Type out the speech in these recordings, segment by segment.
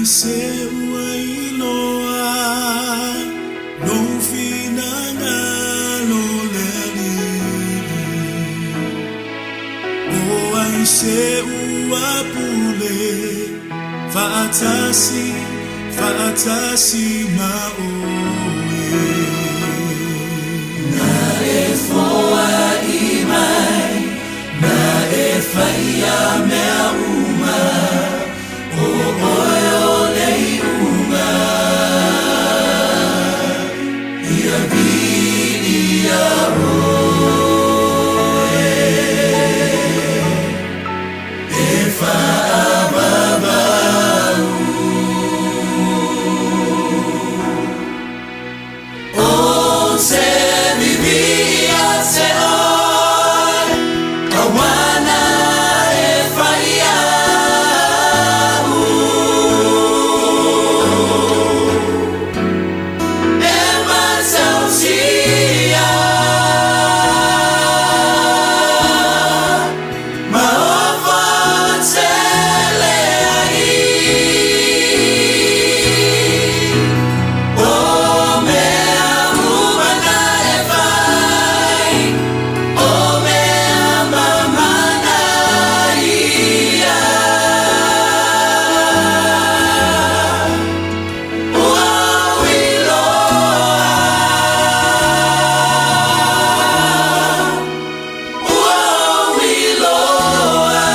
Ai se ua iloa lou finagalo le Alii? O ai se ua pule faatasi, faatasi ma oe? Na e foai mai, na e faia mea uma, o oe o le iuga. Ia viia oe, e faavavau. Ou te viviia ia te oe, auā na e fai a'u. E matautia, ma ofo tele ai. O mea uma na e fai, o mea mamana ia. Ua ou iloa, ua ou iloa.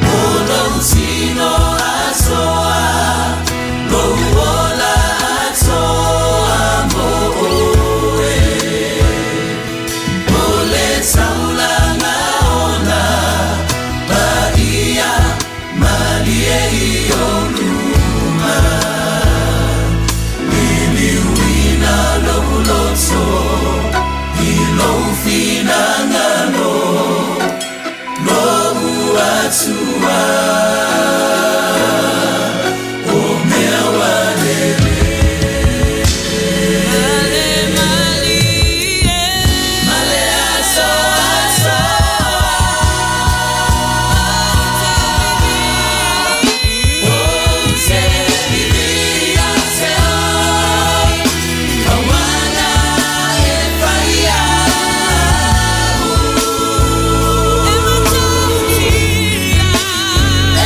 O lou tino atoa, lou ola atoa mo oe. O le taulaga ola, paia malie i ou luma. Liliuina lou loto, i lou finagalo, lou Atua. O mea ua lelei. Male malie. Male aso aso. Ou te viviia ia te oe, auā na e fai a'u. E matautia. E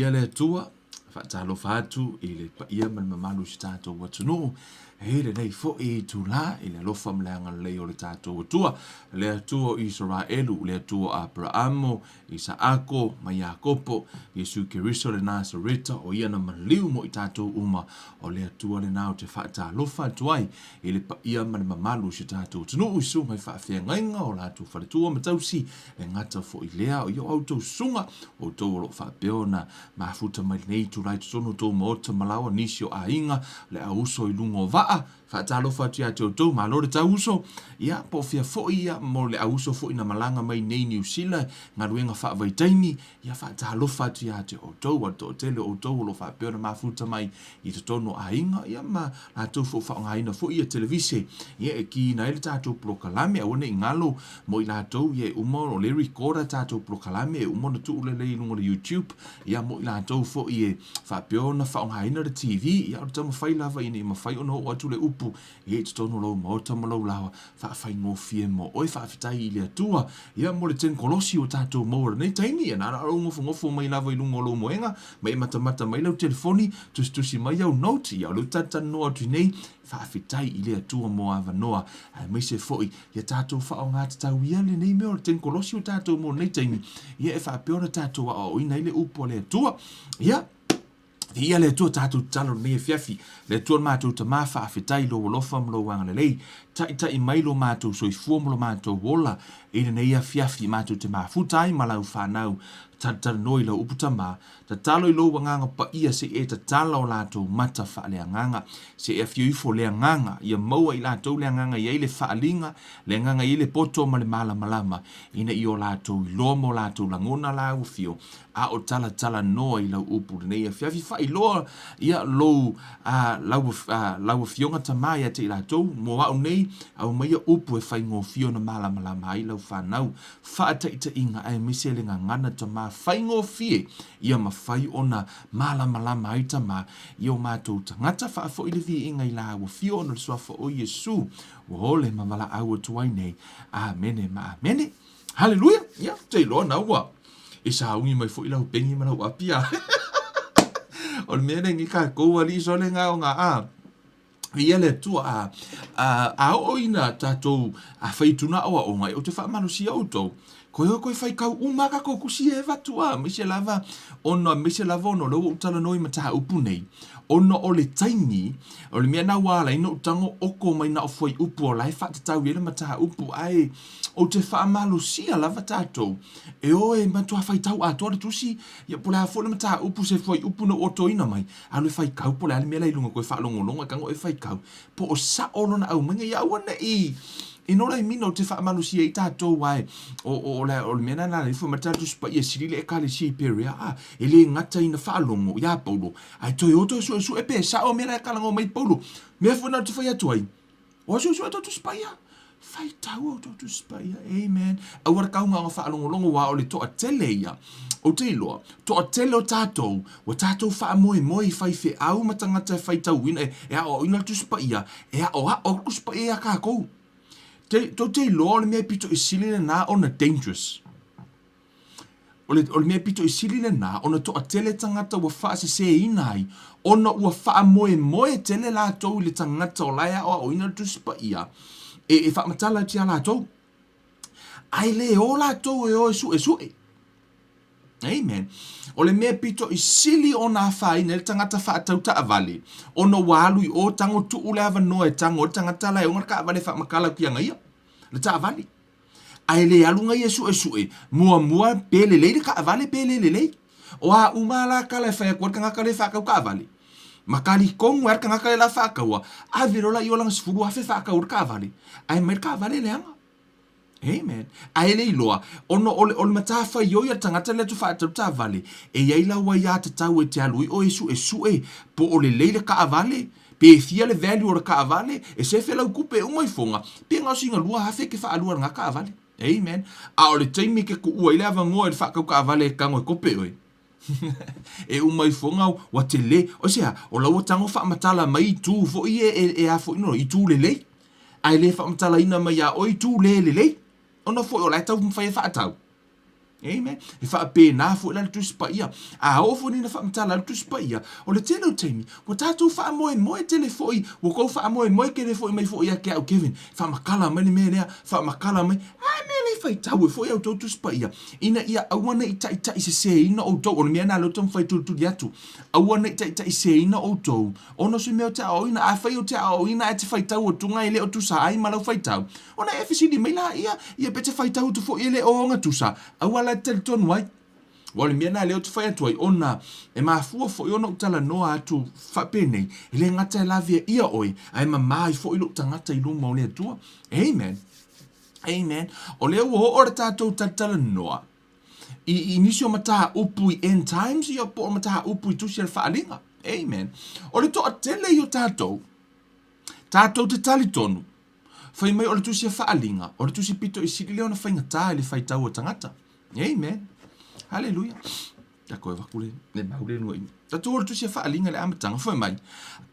Viia le Atua, faatalofa atu i le paia ma le mamalu o si tatou atunuu i lenei foi itulā i le alofa ma le agalelei o le tatou Atua, le Atua o Isaraelu, le Atua o Aperamo, Isaako ma Iakopo, Iesu Keriso le Nasareta, o ia na maliu mo i tatou uma, o le Atua lena ou te faatalofa atu ai i le paia ma le mamalu o si o tatou atunuu i susuga i faafeagaiga o latou faletua ma tausi, e gata foi lea o ia outou susuga, outou o lo o faapea ona mafuta mai lenei itula i totonu o tou maota ma laoa nisi o aiga, le auuso i luga o vaa, Faatalofa atu ia te outou, malo le tau uso. Ia, po o fea foi ia, mo le auuso foi na malaga mai nei Niu Sila, galuega faavaitaimi, ia faatalofa atu ia te outou, a le toatele o outou o lo o faapea ona mafuta mai i totonu o aiga, ia ma latou foi o faaaogaina foi ia televise, ia e kiina ai le tatou polokalame, aua ne i galo mo i latou, ia e uma o lea e record a tatou polokalame, e uma ona tuu lelei i luga o le YouTube, Ia, mo i latou foi e faapea ona faaaogaina le TV, ia o le taumafai lava ina ia mafai ona oo atu le upu ia i totonu o lou maota ma lou laoa, faafaigofie mo oe. Faafetai i le Atua, ia mo le tenikolosi ua tatou maua i lenei taimi, ia na ona ou nofonofo mai lava i luga o lou moega, ma e matamata mai lau telefoni, tusitusi mai au note, ia o lea ou te talatalanoa atu nei, faafetai i le Atua mo avanoa, aemaise foi Ia tatou faaaoga tatau ia lenei mea o le tenikolosi ua tatou maua i lenei taimi, ia e faapea ona tatou aoaoina ai le upu a le Atua. Ia, Viia le Atua tatou tatalo lenei afiafi. Le Atua le matou Tama, faafetai i lou alofa ma lou agalelei. Taitai mai lo matou soifua ma lo matou ola i lenei afiafi matou te mafuta ai ma lau fanau. Talatalanoa i lau upu Tama, Tatalo i lou Agaga Paia se i e tatala o latou mata faaleagaga, se i afio ifo le Agaga, ia maua i latou le Agaga i ai le faaliga, le Agaga i ai le poto ma le malamalama, ina ia o latou iloa ma o latou lagona la ua afio, a o talatalanoa i lau upu lenei afiafi. Faailoa ia lou, a, lau, a, lau Afioga Tama ia te i latou, mo au nei, aumaia upu e faigofie ona malamalama ai lau fanau. faataitaiga aemaise le gagana tama faigofie ia mafai ona malamalama ai tama i o matou tagata faafoi le viiga i la ua fio ona le suafa o Iesu ua ole ma valaau atu ai nei. Amene ma amene. Haleluia! Ia, ou te iloa na ua e sauni mai foi lau peni ma lau api a. O le mea lenei tatou alii sole ga o ga a. Viia le Atua, a, a, a oo ina tatou a fai atu na aoaoga, e ou te faamalosia outou, koe o koe faitau uma a tatou tusi e avatu a, aemaise lava ona, aemaise lava ona o lea ua ou talanoa i mataupu nei, ona o le taimi, o le mea na ua ala ai ona ou tago oko mai na o fuaiupu o la e faatatau i ai le mataupu, ae ou te faamalosia lava tatou, e o e matua faitau atoa le tusi, ia po o le a foi le mataupu, se fuaiupu na ou otoina mai, Alu e faitau po o le a le mea la i luga koe faalogologo e tago e faitau po o sao lona aumaiga ia aua ne i you know what I mean ou te faamalosia ai tatou ae o, o, o, le, o le mea lena na ifo mai le tatou Tusi Paia sili le ekalesia i Perea a e le gata ina faalogo iā Paulo ae toe o toe suesue pe sao mea la e talanoa mai Paulo mea foi na ou te fai atu ai Ua suesue tou Tusi Paia. Faitau outou Tusi Paia. Amen. Aua le kauga ona faalogologo aua o le toatele ia. Ou te iloa, toatele o tatou, ua tatou faamoemoe i faifeau ma tagata e faitauina, e, e aoaoina le Tusi Paia, e aoao le Tusi Paia iā tatou. Te, tou te iloa o le mea pito i sili lena ona dangerous. O le, o le mea pito i sili lena, ona toatele tagata ua faaseseina ai, ona ua faamoemoe tele latou i le tagata o la e aoaoina le Tusi Paia e, e faamatala atu iā latou. Ae le o latou e o e suesue. Amen. O le mea pito i sili ona afaina ai le tagata faatau taavale, ona ua alu i o tago tuu le avanoa e tago ai le tagata la e ona le taavale e faamatala atu iā ia, le taavale. Ae le alu ngai e suesue muamua pe lelei le taavale pe le lelei. O a uma la tala e fai atu ai le tagata lea e faatau taavale, ma talitonu ai le tagata lea la faataua, ave loa la i o lana 10,000 e faatau ai le taavale, ae aumai le taavale e leaga. Amen. Ae le iloa, ona o le, o le matafaioi a le tagata lea e faatau le taavale, e i ai lau aiatatau e te alu ai oe e suesue po o lelei le taavale, Pe fia le value o le taavale, e sefe lau tupe e uma ifoga, pe na o sina 2,000 e te faalua i lena taavale. Amen. A o le taimi e te tuua ai le avanoa i le faatau taavale e tago e kope oe, e uma ifoga ua tele. O se a? O la ua tago faamatala mai itu foi e, e, e a foi no, itu lelei. Ae le faamatalaina mai ia oe itu le lelei. Ona foi o la e taumafai e faatau. Amen. E faapena foi la le Tusi Paia. A oo foi nei ina faamatala ai le Tusi Paia, o le tele o taimi, ua tatou faamoemoe tele foi, ua tou faamoemoe tele foi mai foi ia te au Kevin, faamatala mai le mea lea, faamatala mai. A mea le faitau ai foi a outou Tusi Paia, ina ia aua ne i taitaiseseina outou. O le mea lena lea ou te taumafai e tulituli atu, aua ne i taitaiseseina outou ona o se mea ou te aoaoina. Afai ou te aoaoina ae te faitau atu e le o tusa ai ma lau faitau, Ona e fesili mai laia, ia pe te faitau atu foi e le o ogatusa, aua la e te talitonu ai. Ua o le mea lena lea ou te fai atu ai, ona e mafua foi ona ou talanoa atu faapenei, e le gata e laveaia oe, ae mama ai foi lou tagata i luma o le Atua. Amen. Amen. O lea ua oo le tatou talatalanoa i, i nisi o mataupu i end times, ia po o mataupu i tusi a le faaaliga. Amen. O le toatele i o tatou, tatou te talitonu, Fai mai o le tusi a Faaaliga, o le tusi pito i sili lea ona faigata i le faitau a tagata. Amen. Haleluia. Tako e vaku le, le mau le lua i. Tatou o le tusi a Faaaliga i le amataga, fai mai,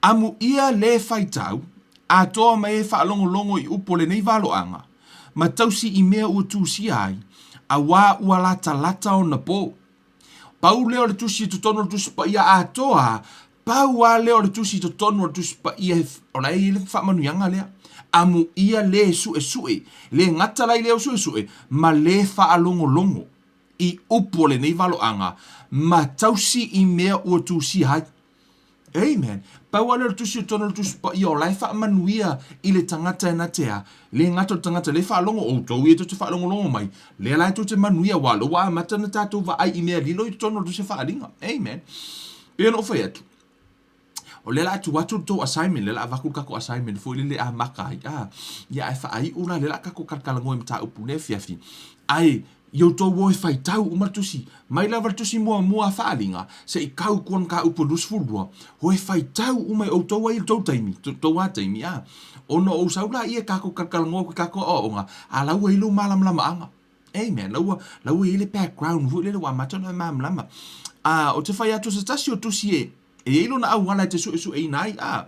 Amuia le faitau, atoa ma e faalogologo i upu o lenei valoaga, ma tausi i mea ua tusia ai, auā ua latalata ona po. Pau lea o le tusi i totonu o le Tusi Paia atoa, pau lava lea o le tusi i totonu o le Tusi Paia o la e i ai le faamanuiaga lea. Amuia le suesue, le gata la i lea o suesue, ma le faalogologo i upu o lenei valoaga, ma tausi i mea ua tusia ai. Amen. Pau lava lea o le tusi o totonu o le Tusi Paia o la e faamanuia i le tagata e na te a, le gata o le tagata lea e faalogo, outou ia tou te faalogologo mai, lea la e tou te manuia aua o lea ua amata ona tatou vaai i mea lilo i totonu o le Tusi Faaaliga. Amen. Pei ona ou fai atu, o lea la a tuu atu le tou assignment, lea la a avatu le tatou assignment foi lele e amata ai, a, ia ae faaiu la, lea la a tatou talatalanoa i mataupu i lenei afiafi, ae I outou o e faitau uma le tusi, mai lava le tusi muamua a Faaaliga, se i kau kua mataupu e 22, o e faitau uma e outou ai i le tou taimi, tou lava taimi, a. Ona ou sau laia e tatou talatalanoa atu i tatou aoaoga, a la ua i ai lou malamalamaaga. Amen. La ua, la ua i ai le background foi lele ua amata ona e malamalama. A, ou te fai atu o se tasi o tusi e, e i ai lona auala e te suesueina ai, a,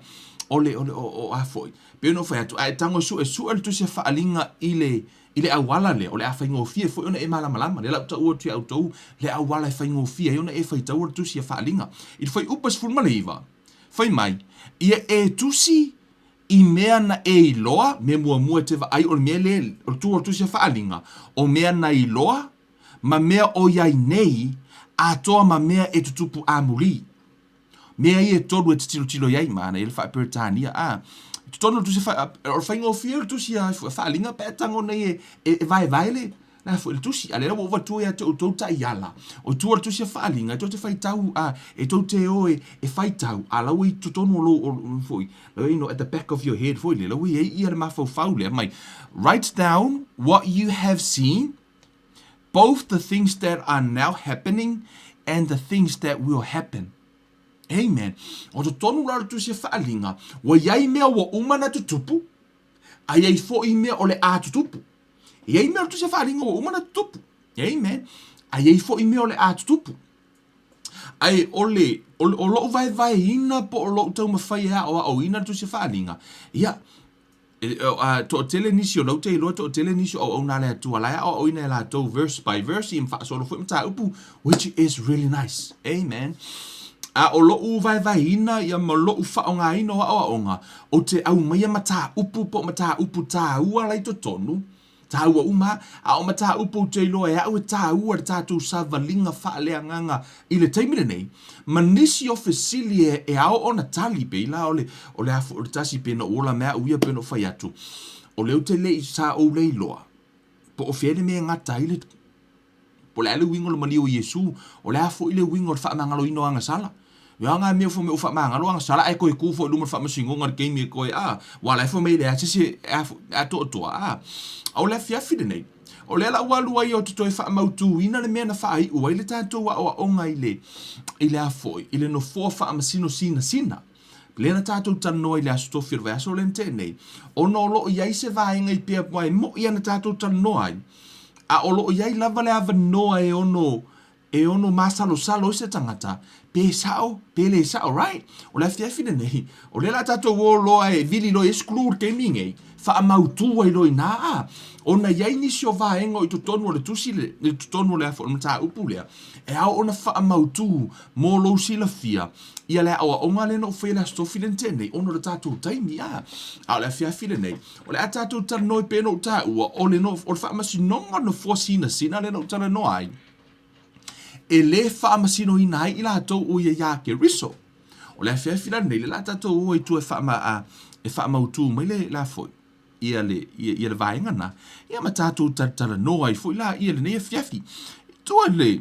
o le, o le, o, o a foi. Pei ona ou fai atu, a e tago e suesue le tusi a Faaaliga i le, I le auala lea, o le a faigofie foi ona e malamalama. Lea la ou taua atu ia outou le auala e faigofie ai ona e faitaua le tusi a Faaaliga. I le fuaiupu e 19, fai mai, Ia e tusi i mea na e iloa, mea muamua e te vaai o le mea lea, o le tu o le tusi a Faaaliga, o mea na iloa, ma mea o i ai nei, atoa ma mea e tutupu amuli. Mea ia e tolu e te tilotilo i ai, manaia le faa-Peretania, a. I totonu o le tusi a, o le faigofie o le tusi a Faaaliga pe a tago nei e, e, e vaevae le, le a foi le tusi. A lea ua ou avatua ia te outou taiala, o tua o le tusi a Faaaliga, e tou te faitau, a, e tou te o e, e faitau, a la ua i totonu o lou, o, foi, la ua, you know, at the back of your head foi lea, la ua i ai ia le mafaufau lea mai, write down what you have seen, both the things that are now happening and the things that will happen. Amen. O totonu la o le tusi a Faaaliga, ua i ai mea ua uma na tutupu, a i ai foi mea o le a tutupu. E i ai mea o le tusi a Faaaliga ua uma na tutupu. Amen. A i ai foi mea o le a tutupu. Ae o le, o, o lou vaevaeina po o lou taumafai e aoaoina le tusi a Faaaliga, ia, A toatele nisi o lau te iloa toatele nisi o auauna a le Atua la e aoaoina e latou verse by verse ia ma faasolo foi mataupu which is really nice. Amen. A o loʻu vaevaeina ia ma loʻu faaaogaina o aoaoga, ou te aumaia mataupu po o mataupu tāua la i totonu, Tāua uma, a o mataupu ou te iloa e au e tāua le tātou savaliga faaleagaga i le taimi lenei, ma nisi o fesili e, e ao ona tali, pei la o le, o le a foi o le tasi pei na ou ola me au ia pei na ou fai atu, o lea ou te le i, sa ou le iloa, po o fea le mea e gata ai le, Po o le a le uiga o le maliu o Iesu, o le a foi le uiga o le faamagaloina o agasala. Ia ngā mea fai mai ua faamagalo agasala ae toe kū foi i luma o le faamasinoga i le taimi e toe a, ua la e fai mai e leai se isi e atoatoa a. A o le afiafi lenei, o lea la ua alu ai ou te toe faamautuina le mea na faaiu ai le tatou aoaoga i le, i le a foi, i le nofoa faamasino sinasina. Lea na tatou talanoa i le Aso Tofi o le vaiaso lea na tea nei, ona o lo o i ai se vaega i pea aua e moni lava na tatou talanoa ai, a o lo o i ai lava le avanoa e ono e ono masalosalo ai se tagata pe sao pe le sao, right? O le afiafi lenei, o lea o le a tatou o loa e vili loa i ai sukulu i le taimi nei, faamautu ai loa i ina a, ona e i ai nisi o vaega o i totonu o le tusi le, i totonu o le o le mataupu lea, e ao ona faamautu mo lou silafia ia le aoaoga lea na ou faia i le Aso Tofi lea na tea nei, ona o le tatou taimi a. A o le afiafi lenei, o le a tatou talanoa e pei ona ou taua, o le, o le faamasinoga o le nofoa sinasina lea na ou talanoa ai, e lē faamasinoina ai i latou o ia iā Keriso. O le afiafi la lenei, lea o le a tatou o ai i tua e faama, a, e faamautū mai le, la foi, ia le, ia, ia le vaega lena, ia ma tatou talatalanoa ai foi la ia lenei afiafi. I tua i le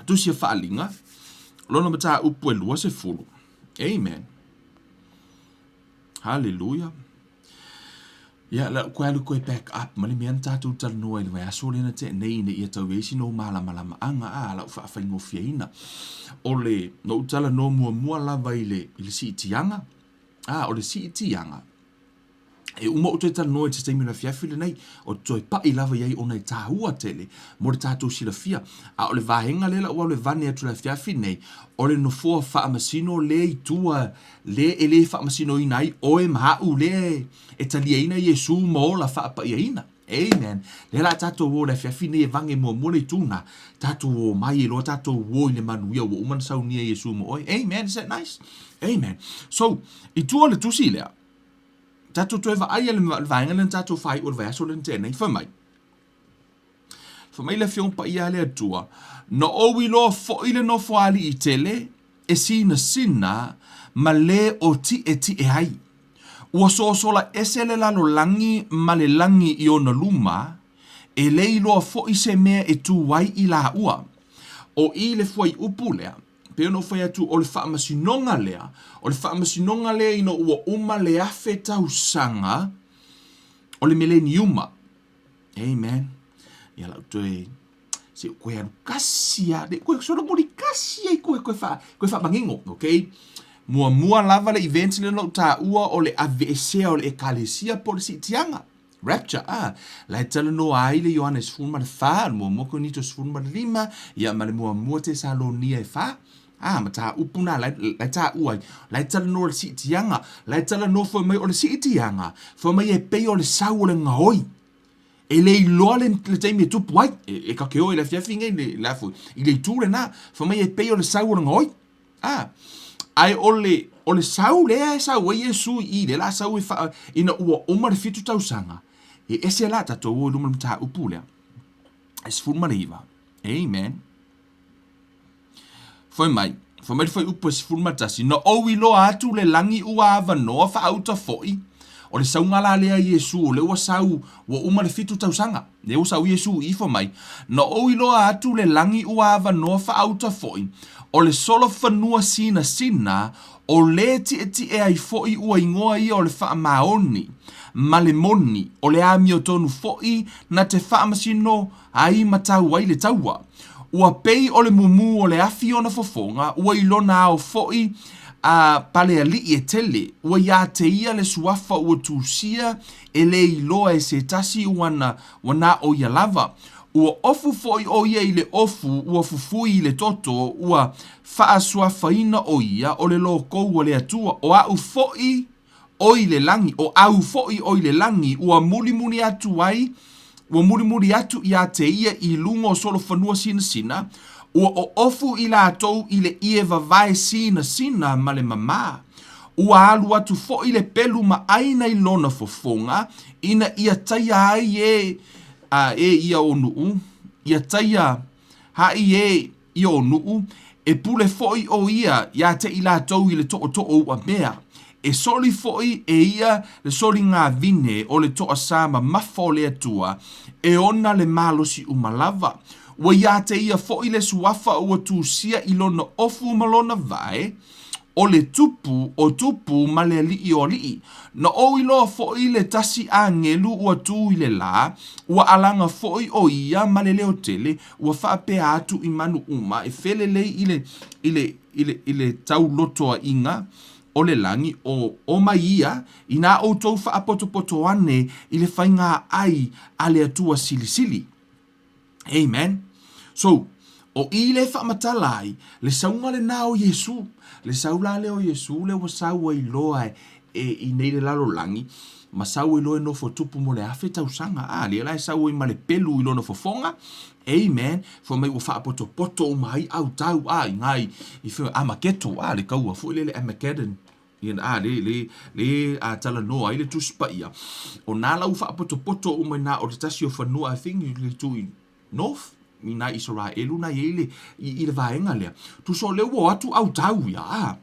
Tusi a Faaaliga, lona mataupu e 20. Amen. Hallelujah. Ia, la koe alu koe back up ma le mea na tatou talanoa i le vaiaso lea na tea nei ina ia tau i ai sina ou malamalamaaga a lau faafaigofieina. O le, na ou talanoa muamua lava i le, i le siitiaga. A, o le siitiaga, e uma ou toe talanoa i se taimi o le afiafi lenei, o te toe pai lava i ai ona e tāua tele mo le tatou silafia. A o le vaega lea la ua alu e vane atu i le afiafi nei, o le nofoa faamasino lea i tua lea e le faamasinoina ai oe ma a'u lea e taliaina Iesu ma ola faapaiaina. Amen. Lea la tatou o le afiafi nei e vage muamua le itu na, tatou o mai e loa tatou o i le manuia ua uma ona saunia Iesu mo oe. Amen. Is that nice? Amen. So, i tua o le tusi lea, tatou toe vaai le vaega lea na tatou faaiu o le vaiaso lea na tea nei, fai mai, Fai mai le Afioga Paia a le Atua, Na ou iloa foi le nofoalii tele e sinasina ma le o tiʻetiʻe ai. Ua sosola ese le lalolagi ma le lagi i ona luma, e le iloa foi se mea e tū ai i lāua. ʻO i le fuaiupu lea, pei ona ou fai atu o le faamasinoga lea, o le faamasinoga lea ina ua uma le 1000 tausaga o le mileniuma. Amen. Ia lau toe se koe alu kasi a, le koe solomuli kasi ai koe koe wha, koe wha okay? Muamua lava le event le na ou tāua o le aveesea o le ekalesia po o le siitiaga. Rapture, a, la e talanoa ai le Ioane 14, le muamua Korinito 15, ia ma le muamua Tesalonia e 4. A, mataupu na, la e tāua ai. La e talanoa le siitiaga, la e talanoa fai mai o le siitiaga, fai mai e pei o le sau o le gaoi. E le iloa le, le taimi e tupu ai. E, e kake o i le afiafi nei, le, le afu, i le itu lena. Fai mai e pei o le sau o le gaoi. A, ae o le, o le sau lea e sau ai Iesu i i, lea la sau e wha, ina ua uma le 7 tausaga, e ese la tatou o i luma le mataupu lea. E 19. Amen. Fai mai, fai mai le fuaiupu e 11, Na ou iloa atu le lagi ua avanoa faauta foi, o le sauga la lea a Iesu, o lea ua sau, ua uma le 7 tausaga, lea ua sau Iesu i i, fai mai, Na ou iloa atu le lagi ua avanoa faauta foi, o le solofanua sinasina, o le tietie ai foi ua igoa ia o le faamaoni, ma le moni, o le amiotonu foi na te faamasino ai ma tau ai le taua. Ua pei o le mumu o le afi ona fofoga, ua i lona ao foi a palealii e tele, ua iā te ia le suafa ua tusia e le iloa e se tasi ua na, ua na o ia lava. Ua ofu foi o ia i le ofu, ua fufui i le toto, ua faasuafaina o ia o le lokou o le Atua, o a'u foi oi le lagi, o au foi oi le lagi, ua mulimuli atu ai, ua mulimuli atu iā te ia i luga o solofanua sinasina, ua oofu i latou i le ie vavae sinasina ma le mamā. Ua alu atu foi le pelu ma aina i lona fofoga, ina ia taia ai e, a, e ia o nuu, ia taia haʻi e ia o nuu, e pule foi o ia iā te i latou i le toʻotoʻo ua mea, e soli foi e ia le soligavine o le toasā mamafa o le Atua, e ona le malosi uma lava. Ua iā te ia foi le suafa ua tusia i lona ofu ma lona vae, o le tupu o tupu ma le alii o alii. Na ou iloa foi le tasi agelu ua tu i le la, ua alaga foi o ia ma le leo tele, ua faapea atu i manu uma e felelei i le, i le, i le, i le taulotoaiga o le lagi, o, o mai ia, inā outou faapotopoto ane i le faiga ai a le Atua Silisili. Amen. So, o i lea e faamatala ai le sauga lenā o Iesu. Le sau la lea o Iesu lea ua sau ai loa e i nei le lalolagi, ma sau ai loa e nofo tupu mo le 1000 tausaga. A, lea la e sau ai ma le pelu i lona fofoga, amen, fai mai ua faapotopoto uma ai autau, a, i ina i, i Amaketo, a, le taua foi lele Amageddon, a, le, le, le a talanoa ai le Tusi Paia, o nā la ua faapotopoto uma i nā o le tasi o fanua, I think, i le itu i North, i nā Isaraelu na i ai le, i, i le vaega lea. Tusa o lea ua o atu autau ia, a,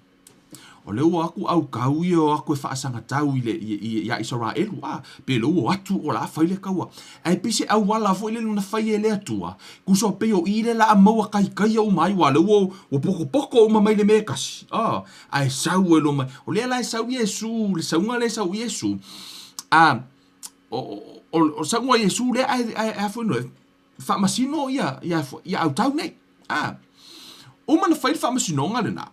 O lea ua o atu aukau ia o atu e faasagatau i le, i, i, iā Isaraelu, a, pe lea ua o atu o le a fai le taua. Ae pei se auala foi lele na fai e le Atua, tusa o pei o i lea la a maua taitaia uma ai, aua o lea ua, ua potopoto uma mai le mea e tasi, a, ae sau ai loa ma, o lea la e sau Iesu, le sauga lea e sau Iesu, a, o, o, o le sauga a Iesu lea ae, ae, ae a foi no, faamasino ia, ia, ia autau nei, a. Uma na fai le faamasinoga lenā.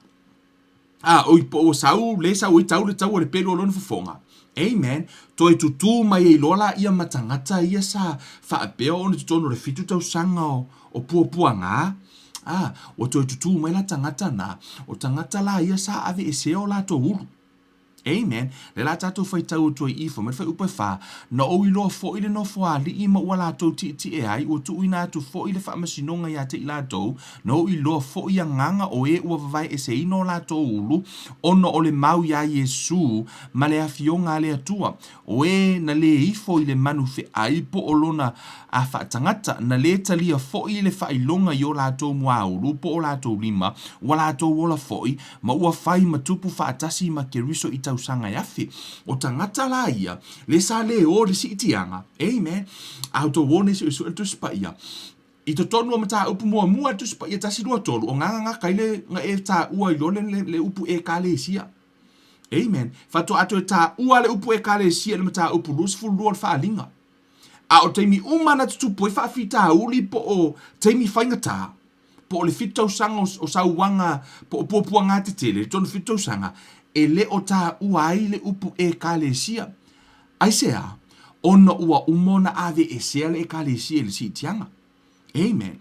A, oi, po ua sau, le sau ai tau le tau a le pelu o lona fofoga. Amen. Toe tutū mai ai loa laia ma tagata ia sa faapea ona i totonu o le fitu tausaga o, o puapuaga. A, ua toe tutū mai la tagata na, o tagata la ia sa aveesea o latou ulu. Amen. Lea la tatou faitau atu ai i fai mai le fuaiupu e fa, Na ou iloa foi le nofoalii ma ua latou tietie ai, ua tuuina atu foi le faamasinoga ia te i latou, na ou iloa foi agaga o e ua vavaeeseina o latou ulu, ona o le mau iā Iesū ma le afioga a le Atua, o e na lē ifo i le manu feʻai po o lona a faatagata, na lē talia foi le faailoga i o latou muaulu po o latou lima, ua latou ola foi, ma ua fai ma tupu faatasi ma Keriso i tausaga e afe. O tagata la ia, le sa lē o le siitiaga, amen. A outou o nei suesuʻe le Tusi Paia, i totonu o mataupu muamua le Tusi Paia 1, 2, 3, o gagaga kai le na e taua ai loa le, le, le upu Ekalesia. Amen. Faatoa toe taua le upu Ekalesia i le mataupu 22 o le Faaaliga. A o taimi uma na tutupu ai faafitauli po o taimi faigata, po o le fitu tausaga o sauaga po o puapuaga tetele, le tonu fitu tausaga, e le o taua ai le upu Ekalesia. Aisea? Ona ua uma ona aveesea le Ekalesia i le siitiaga. Amen.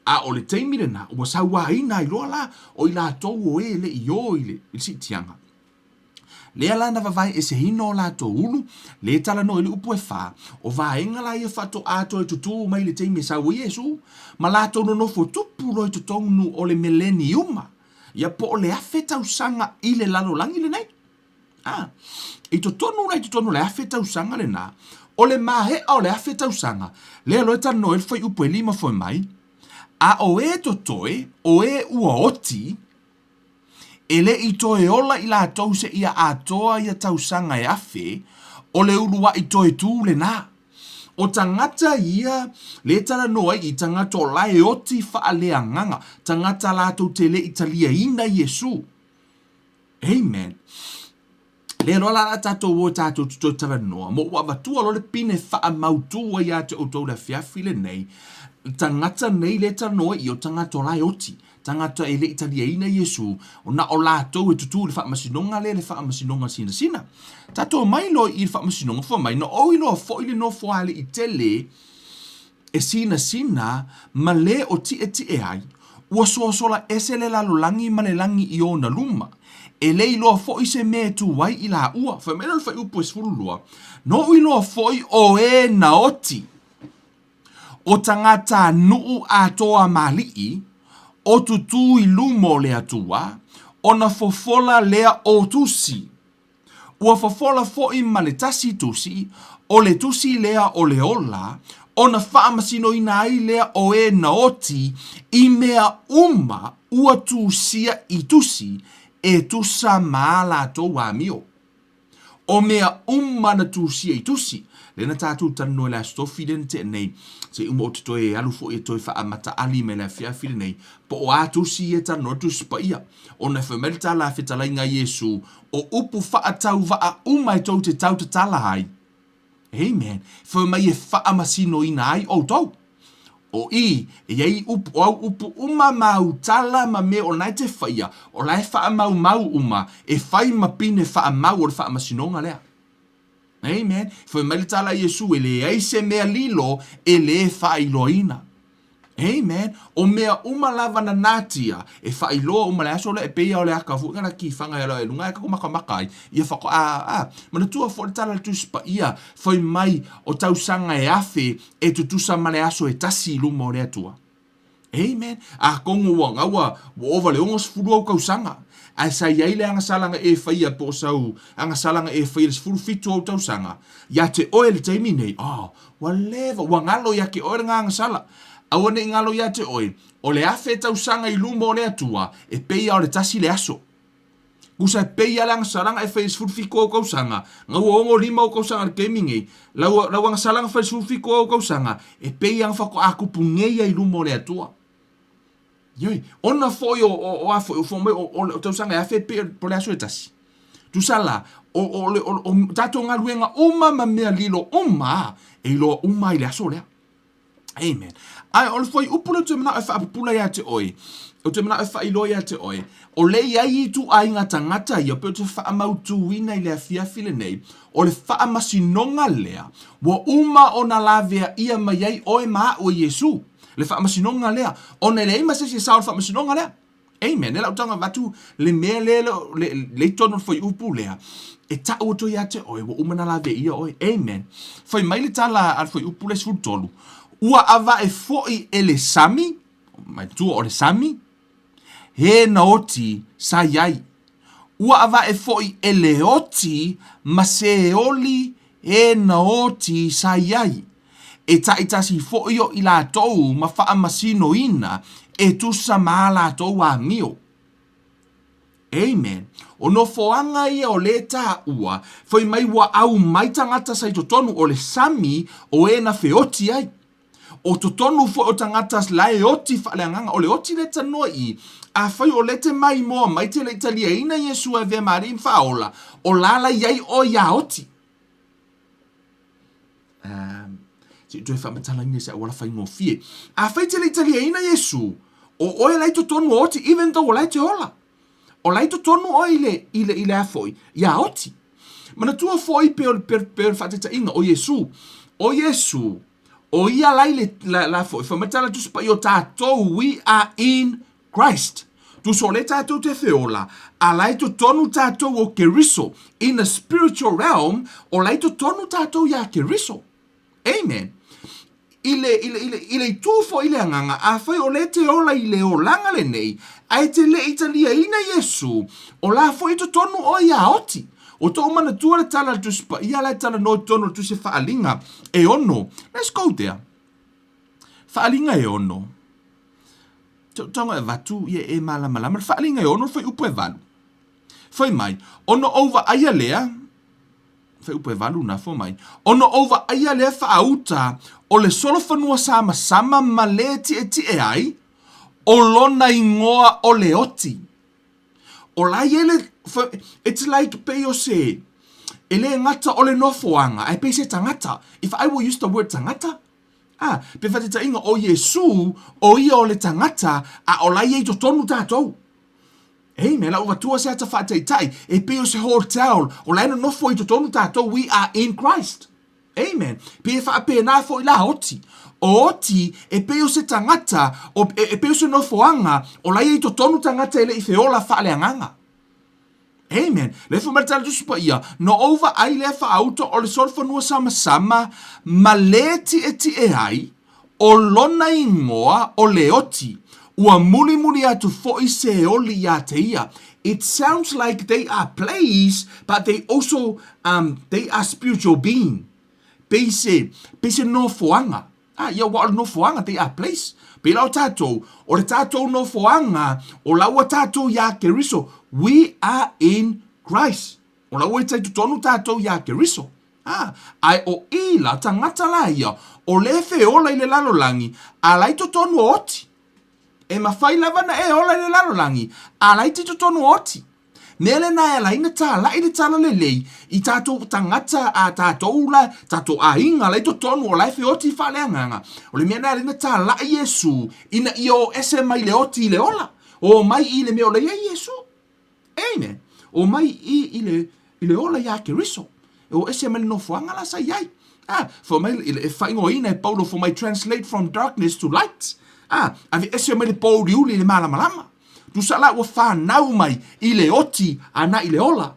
A o le taimi lena, ua sauaina ai loa la o i latou o e le i o i le, i le siitiaga. Lea la na vavaeeseina o latou ulu, lē talanoa i le upu e fa, o vaega la ia faatoa toe tutū mai i le taimi e sau ai Iesu, ma latou nonofo tupu loa i totonu o le meleniuma, ia po o le afe tausaga i le lalolagi lenei. A, i totonu la i totonu o le afe tausaga lenā, o le maea o le afe tausaga, lea loa e talanoa ai le fuaiupu e lima fai mai, a o e totoe, o e ua oti, E le i toe ola i latou seia atoa ia tausaga e afe, o le uluaʻi toe tū lenā. O tagata ia le talanoa ai i tagata o la e oti faaleagaga, tagata latou te le i taliaina Iesu. Amen. Lea loa la a tatou o e tatou te toe talanoa, ma ua avatua loa le pine faamautu ai ia te outou le afiafi lenei, tagata nei lea e talanoa i, o tagata o la e oti, tagata e le i taliaina Iesu, o na o latou e tutū i le faamasinoga lea, le faamasinoga sinasina. Tatou omai loa i le faamasinoga, fai mai, na ou iloa foi le nofoalii tele, e sinasina ma lē o tiʻetiʻe ai, ua soasola ese le lalolagi ma le lagi i ona luma, e le iloa foʻi se mea e tū ai i lāua. Fai mai lea o le fuaiupu e 12, Noʻu iloa foʻi o e na oti, o tagata nuʻu atoa ma aliʻi, o tutū i luma o le Atua, ona fofola lea o tusi. Ua fofola foʻi ma le tasi tusi, o le tusi lea o le ola, ona faamasinoina ai lea o e na oti i mea uma ua tusia i tusi e tusa ma a latou amio. O mea uma na tusia i tusi, lea na tatou talanoa i le Aso Tofi lea na tea nei, se i uma ou te toe alu foi e toe faamataaali mai i le afiafi lenei, po o a tusi ia e talanoa le Tusi Paia. Ona e fai mai le tala a fetalaiga a Iesu, O upu faatauvaa uma e tou te tautatala ai. Amen. Fai mai e faamasinoina ai outou. O i, e i ai upu, o au upu uma ma au tala ma mea o lena e te faia, o la e faamaumau uma, e fai ma pine faamau o le faamasinoga lea. Amen. Fai mai le tala a Iesu, e leai se mea lilo e lē faailoaina. Amen. O mea uma lava na natia, e faailoa uma le aso lea e pei lava o le aka foi na kifaga e alo ai i luga ae ka makamaka ai, ia whako, a, a, manatua foi le tala a le Tusi Paia, fai mai o tausaga e afe e tutusa ma le aso e tasi i luma o le Atua. Amen. Atonu ua gaua ua ova le 60 ou tausaga, ae sa i ai le agasalaga e faia po o sau agasalaga e faia i le 17 ou tausaga, ia te oe i le taimi nei, oh, ua leva, ua galo ia te oe lena agasala. Aua ne i galo ia te oe, o le afe tausaga i luma o le Atua, e pei lava o le tasi le aso. Tusa e pei lava le agasalaga e fai i le 17 ou tausaga, na ua 65 ou tausaga i le taimi nei, lau, lau agasalaga fai i le 17 ou tausaga, e pei lava na faatoa tupu nei ai i luma o le Atua. Ioe, ona foi o, o, o a foi, o fai mai o, o, o tausaga e afe e pei o le aso e tasi. Tusa la, o, o, o, o, o tatou galuega uma ma mea lilo uma, e iloa uma ai i le aso lea. Amen. Ae o le fuaiupu lea ou te manao e faapupula ia te oe, ou te manao e faailoa ia te oe, o lea e i ai ituaiga tagata ia, pei ou te faamautuina i le afiafi lenei, o le faamasinoga lea, ua uma ona laveaia mai ai oe ma a'u e Iesu. Le faamasinoga lea, ona e leai ma se isi e sao i le faamasinoga lea. Amen. E lau taga avatu le mea lea le, le, le i totonu o le fuaiupu lea, e ta'u atu ia te oe, ua uma ona laveia oe. Amen. Fai mai le tala a le fuaiupu lea 13, ua ava'e foi e le sami, manatua o le sami, he na oti sa i ai. Ua ava'e foi e le oti ma Seoli he na oti sa i ai. E taitasi foi o i latou ma faamasinoina e tusa ma a latou amio. Amen. O nofoaga ia o lē taua, fai mai ua aumai tagata sa i totonu o le sami o e na feoti ai. O totonu foi o tagata la e oti faaleagaga, o le oti lea tanoa i i, afai o lē te maimoa mai te le i taliaina Iesu e avea ma Alii ma Faaola, o la la i ai oe iā oti. Um, se i toe faamatalaina i se auala faigofie. Afai te le i taliaina Iesu, o oe la i totonu o oti, even though o la e te ola. O la i totonu oe i le, i le, i le a foi, iā oti. Manatua foi pe o le, pe, pe o le faataitaiga o Iesu. O Iesu, o ia la i le, la, la foi, faamatala Tusi Paia o tatou, we are in Christ. Tusa o lea tatou te feola, a la i totonu tatou o Keriso. In the spiritual realm, o la i totonu tatou iā Keriso. Amen. I le, i le, i le, i le itu foi i le agaga, afai o lea e te ola i le olaga lenei, ae te le i taliaina Iesu, o la foi i totonu oe iā oti. O tou manatua le tala a le Tusi Paia la e talanoa i totonu o le Tusi Faaliga e ono. Let's go there. Faaliga e ono. Tago e avatu ia e malamalama le Faaliga e ono le fuaiupu e valu. Fai mai, ona ou vaaia lea, fuaiupu e valu na, fai mai, ona ou vaaia lea faauta o le solofanua samasama ma le tietie ai, o lona igoa o le oti. O la e i ai le, it's like pei o se, e le gata o le nofoaga, ae pei se tagata. If I will use the word tagata, A, pe whataitaiga o Iesu, o ia o le tagata, a o la ia i totonu tatou. Amen. Lau avatua se ata faataitai, e pei o se hotel, o la e nonofo i totonu tatou, we are in Christ. Amen. Pei e faapena foi la oti. O oti, e pei o se tagata, o, e, e pei o se nofoaga, o la ia i totonu tagata e le i feola faaleagaga. Amen. Le fai mai le tala Tusi Paia, na ou vaai lea faauta o le solofanua samasama ma le tietie ai, o lona igoa o le oti, ua mulimuli atu foi Seoli iā te ia. It sounds like they are place, but they also, um, they are spiritual being. Pei se, pei se nofoaga. A, ia ua o le nofoaga, they are place. Pēlā o tātou, o le tātou nofoaga, o la ua tātou iā Keriso. We are in Christ. O la ua i tai totonu tātou iā Keriso. A, ae o i la tagata la ia, o le feola i le lalolagi, a la i totonu o oti. E mafai lava na e ola i le lalolagi, a la i te totonu o oti. Mea lena e ala ai na tālaʻi le talalelei i tātou tagata a tātou la, tātou aiga la i totonu o la e feoti i faaleagaga. O le mea na e ala ai na tālaʻi Iesū ina ia o ese mai le oti i le ola. O mai i le mea o la i ai Iesū. Amen. O mai i, i le, i le ola iā Keriso. E o ese mai le nofoaga la sa i ai. Ah, fai mai, e faaigoaina e Paulo, fai mai, translate from darkness to light. A, aveese mai le pōuliuli i le malamalama. Tusa la ua fanau mai i le oti anaʻi le ola.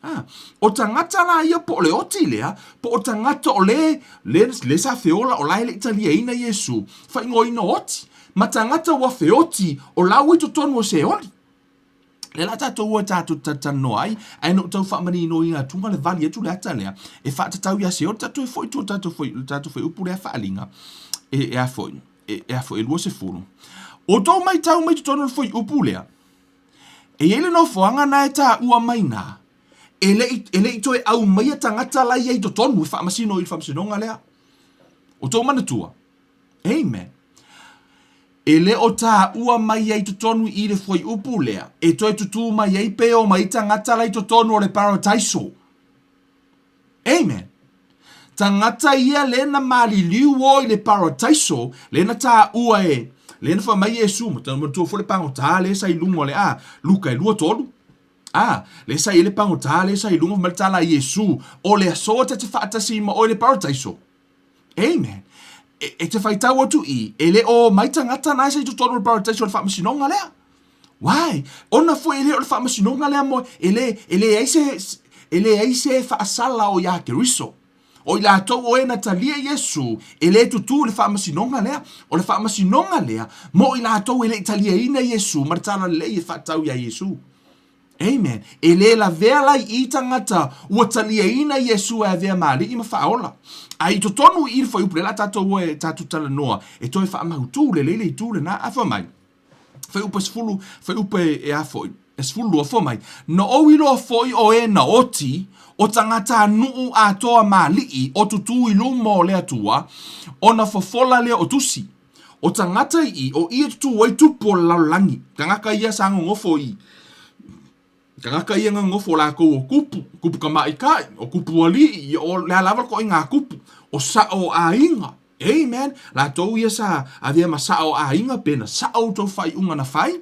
A, o tagata la ia po o le oti lea, po o tagata o le, le, le sa feola o la e le i taliaina Iesu, faaigoaina oti, ma tagata ua feoti o la ua i totonu o Seoli. Lea la tatou o e tatou talatalanoa ai, ae na ou tau faamaninoina atuga le vali atu le ata lea, e faatatau ia Seoli, tatou e foi i tua tatou foi, le tatou fuaiupu lea faaaliga, e, e a foi, e, e a foi, e 20. O tou maitau mai totonu o le fuaiupu lea, E i ai le nofoaga na e taua mai na, e le i, e le i toe aumaia tagata la ia i totonu e faamasino i le faamasinoga lea. O tou manatua? Amen. E le o taua mai ai totonu i le fuaiupu lea, e toe tutū mai ai pe o mai tagata la i totonu o le parataiso. Amen. Tagata ia le na maliliu o i le parataiso, le na taua e, le na fai mai Iesu, manatua foi le pagota le sa i luga o le a, Luka e 2:3. A, le sa i ai le pagota le sa i luga, fai mai le tala a Iesu, o le aso ta te faatasi ma oe i le parataiso. Amen. E, e te faitau atu i, e le o mai tagata na sa i totonu o le parataiso o le faamasinoga lea. Why? Ona foi e le o le faamasinoga lea mo, e le, e leai se, e leai se faasala o iā Keriso. O i latou o e na talia Iesu, e le tutū i le faamasinoga lea. O le faamasinoga lea, mo i latou e le i taliaina Iesu ma le talalelei e faatatau iā Iesu. Amen. E le lavea la i i tagata ua taliaina Iesu e avea ma Alii ma Faaola. A i totonu i i le fuaiupu lea la tatou o e tatou talanoa e toe faamautū lelei le itu lena. A fai mai, fuaiupu e sefulu, fuaiupu e, e a foi, e 12, fai mai, Na ou iloa foi o e na oti, o tagatanuu atoa ma alii o tutū i luma o le Atua, ona fofola lea o tusi. O tagata i o ia tutū ai tupu o le lalolagi, tagata ia sa gogofo i, tagata ia gogofo lakou o kupu, kupu tamaitai, o kupu alii, ia o le a lava le toaiga kupu, o sao o aiga. Amen. Latou ia sa avea ma sao o aiga pe na sao outou faaiuga na fai.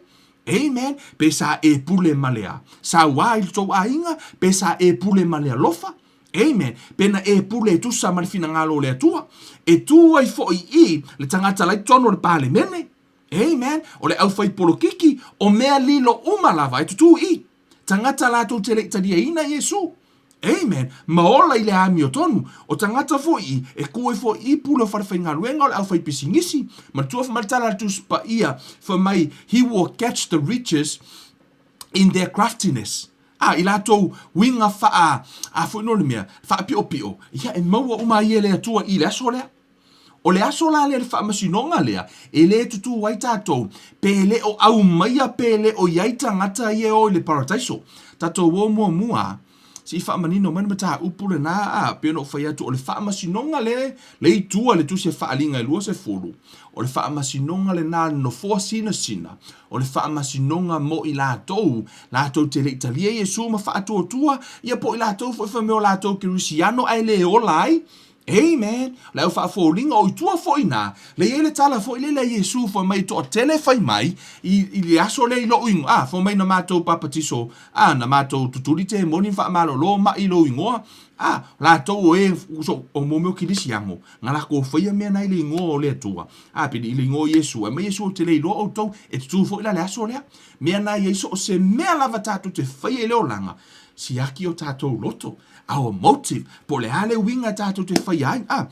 Amen. Pe sa e pule ma le a sauā i le tou aiga, pe sa e pule ma le alofa. Amen. Pe na e pule e tusa ma le finagalo o le Atua. E tū ai foi i le tagata la i totonu o le Palemene. Amen. O le aufai polokiki, o mea lilo uma lava e tutū i. Tagata latou te le i taliaina Iesu. Amen. Ma ola i le amiotonu. O tagata foi i, e kū ai foi i pule o falefaigaluega o le aufaipisinisi. Manatua fai mai le tala a le Tusi Paia, fai mai, He will catch the riches in their craftiness. A, i latou uiga faa, a foi no le mea, faapiopio, ia e maua uma ai e le Atua i le aso lea. O le aso la lea le faamasinoga lea, e le tutū ai tatou, pe le o aumaia pe le o i ai tagata ia e o i le parataiso. Tatou o muamua, se i faamanino mai le mataupu lena, a, pei ona ou fai atu, o le faamasinoga le, le i tua i le tusi a Faaaliga e 20, o le faamasinoga lena a le nofoa sinasina, o le faamasinoga mo i latou, latou te le i talia Iesu ma faatuatua, ia po o i latou foi fai mai o latou kerisiano ae le ola ai. Amen! Le au faafoliga o i tua foi ina, le i ai le tala foi lele a Iesu fai mai e toatele fai mai i, i le aso lea i lou igoa, a, fai mai na matou papatiso, a, na matou tutuli temoni ma faamalolo mai i lou igoa, a, latou o e, so, o mo mea o kilisiano, na latou faia mea na i le igoa o le Atua, a, pe i le igoa o Iesu, ae mai Iesu ou te le iloa outou, e tutū foi la le aso lea. Mea na i ai so o se mea lava tatou te faia i le olaga, siaki o tatou loto, our motive, po o le a le uiga tatou te faia ai. Ah,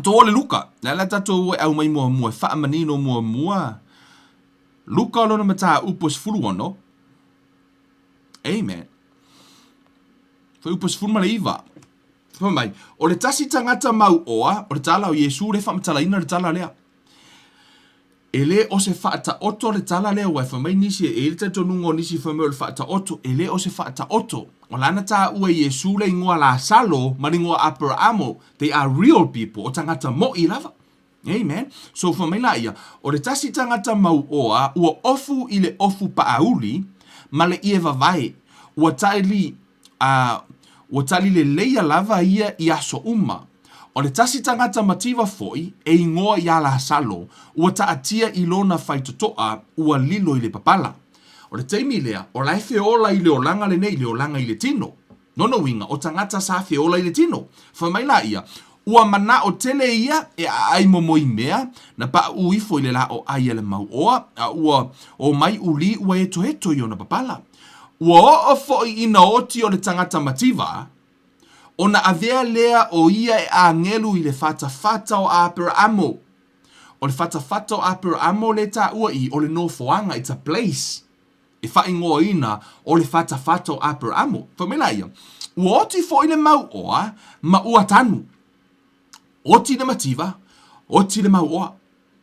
tou o le Luka, le a la tatou e aumai muamua, e faamanino muamua. Luka o lona mataupu e 16. Amen. Fuaiupu e 19. Fai mai, o le tasi tagata mauoa, o le tala o Iesu le faamatalaina le tala lea. E le o se faataoto le tala lea aua e fai mai nisi, e i ai le talitonuga o nisi fai mai o le faataoto. E le o se faataoto. O lana taua e Iesu le igoa Lasalo ma le igoa Aperaamo, they are real people, o tagata moʻi lava. Amen. So fai mai laia, o le tasi tagata mauoa ua ofu i le ofu paauli ma le ie vavae, ua tali, a ua tali leleia lava ia i aso uma. O le tasi tagata mativa foi, e igoa iā Lasalo, ua taatia i lona faitotoa, ua lilo i le papala. O le taimi lea, o la e feola i le olaga lenei, le olaga i le tino. Lona uiga, o tagata sa feola i le tino. Fai mai laia, Ua manaʻo tele ia e ʻaʻai momoi mea, na paʻu ifo i le lā ʻai a le mauʻoa, a ua o mai ʻulī ua etoeto i ona papala. Ua oʻo foʻi ina oti o le tagata mativa, ona avea lea o ia e ʻāgelu i le fatafata o ʻAperaʻamo. ʻO le fatafata o ʻAperaʻamo le taʻua i o le nofoaga, it's a place, e faʻigoaina ʻo le fatafata o ʻAperaʻamo. Fai mai la ia, ua oti foʻi le mauʻoa ma ua tanu. Oti le mativa, oti le mauʻoa.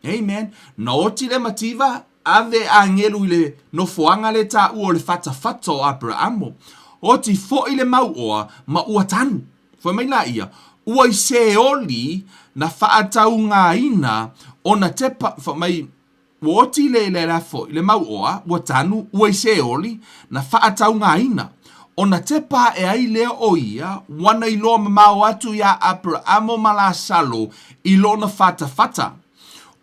Amen. Na oti le mativa, ave ʻāgelu i le nofoaga le taʻua o le fatafata o ʻAperaʻamo. Oti foʻi le mauʻoa ma ua tanu. Fai mai la ia, ua i Seoli na faataugāina ona tepa, fai mai, Ua oti le le la foʻi, le mauʻoa, ua tanu, ua i Seoli, na faataugāina. Ona tepa aʻe ai lea o ia, wana i loa mamao atu iā ʻAperaʻamo ma Lasalo i lona fatafata.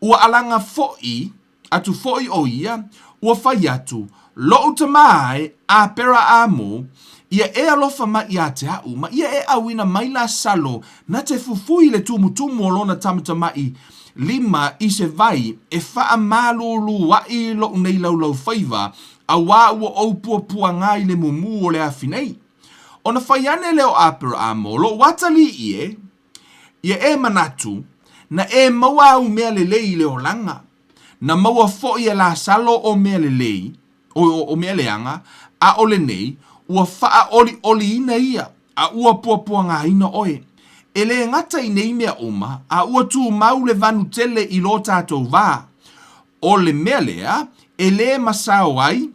Ua alaga foʻi atu foʻi ʻo ia, ua fai atu, Loʻu tamā e, ʻAperaʻamo, ia e alofa mai iā te aʻu, ma ia e ʻauina mai Lasalo na te fufui i le tumutumu o lona tamatamaʻi lima i se wai e faʻamalūlū aʻi loʻu nei laulau faiva, auā ua ou puapuagā i le mumū o le afi nei. Ona fai ane lea o ʻAperaʻamo, loʻu atalii e, ia e manatu, na e maua au mea lelei i le olaga, na maua foʻi e Lasalo o mea lelei, o, o mea leaga, ʻaʻole nei, ua faʻaʻoliʻoliina ia, a ua puapuagāina ʻoe. E lē gata i nei mea uma, a ua tūmau le vanu tele i lo tātou wā. ʻO le mea lea, e lē masao ai,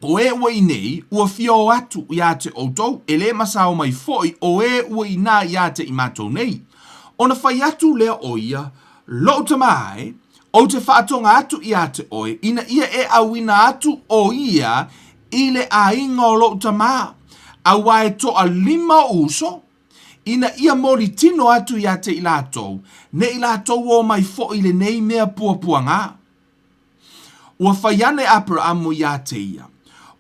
ʻo e ua i nei, ua fia o atu iā te ʻoutou, e lē masao mai foʻi ʻo e ua inā iā te i mātou nei. Ona fai atu lea ʻo ia, Loʻu tamā e, ʻou te faʻatoga atu iā te ʻoe, ina ia e ʻauina atu ʻo ia i le ʻāiga o loʻu tamā, auā e toʻalima oʻu uso, ina ia moli tino atu iā te i lātou, neʻi lātou o mai foʻi lenei mea puapuagā. Ua fai ane ʻAperaʻamo iā te ia,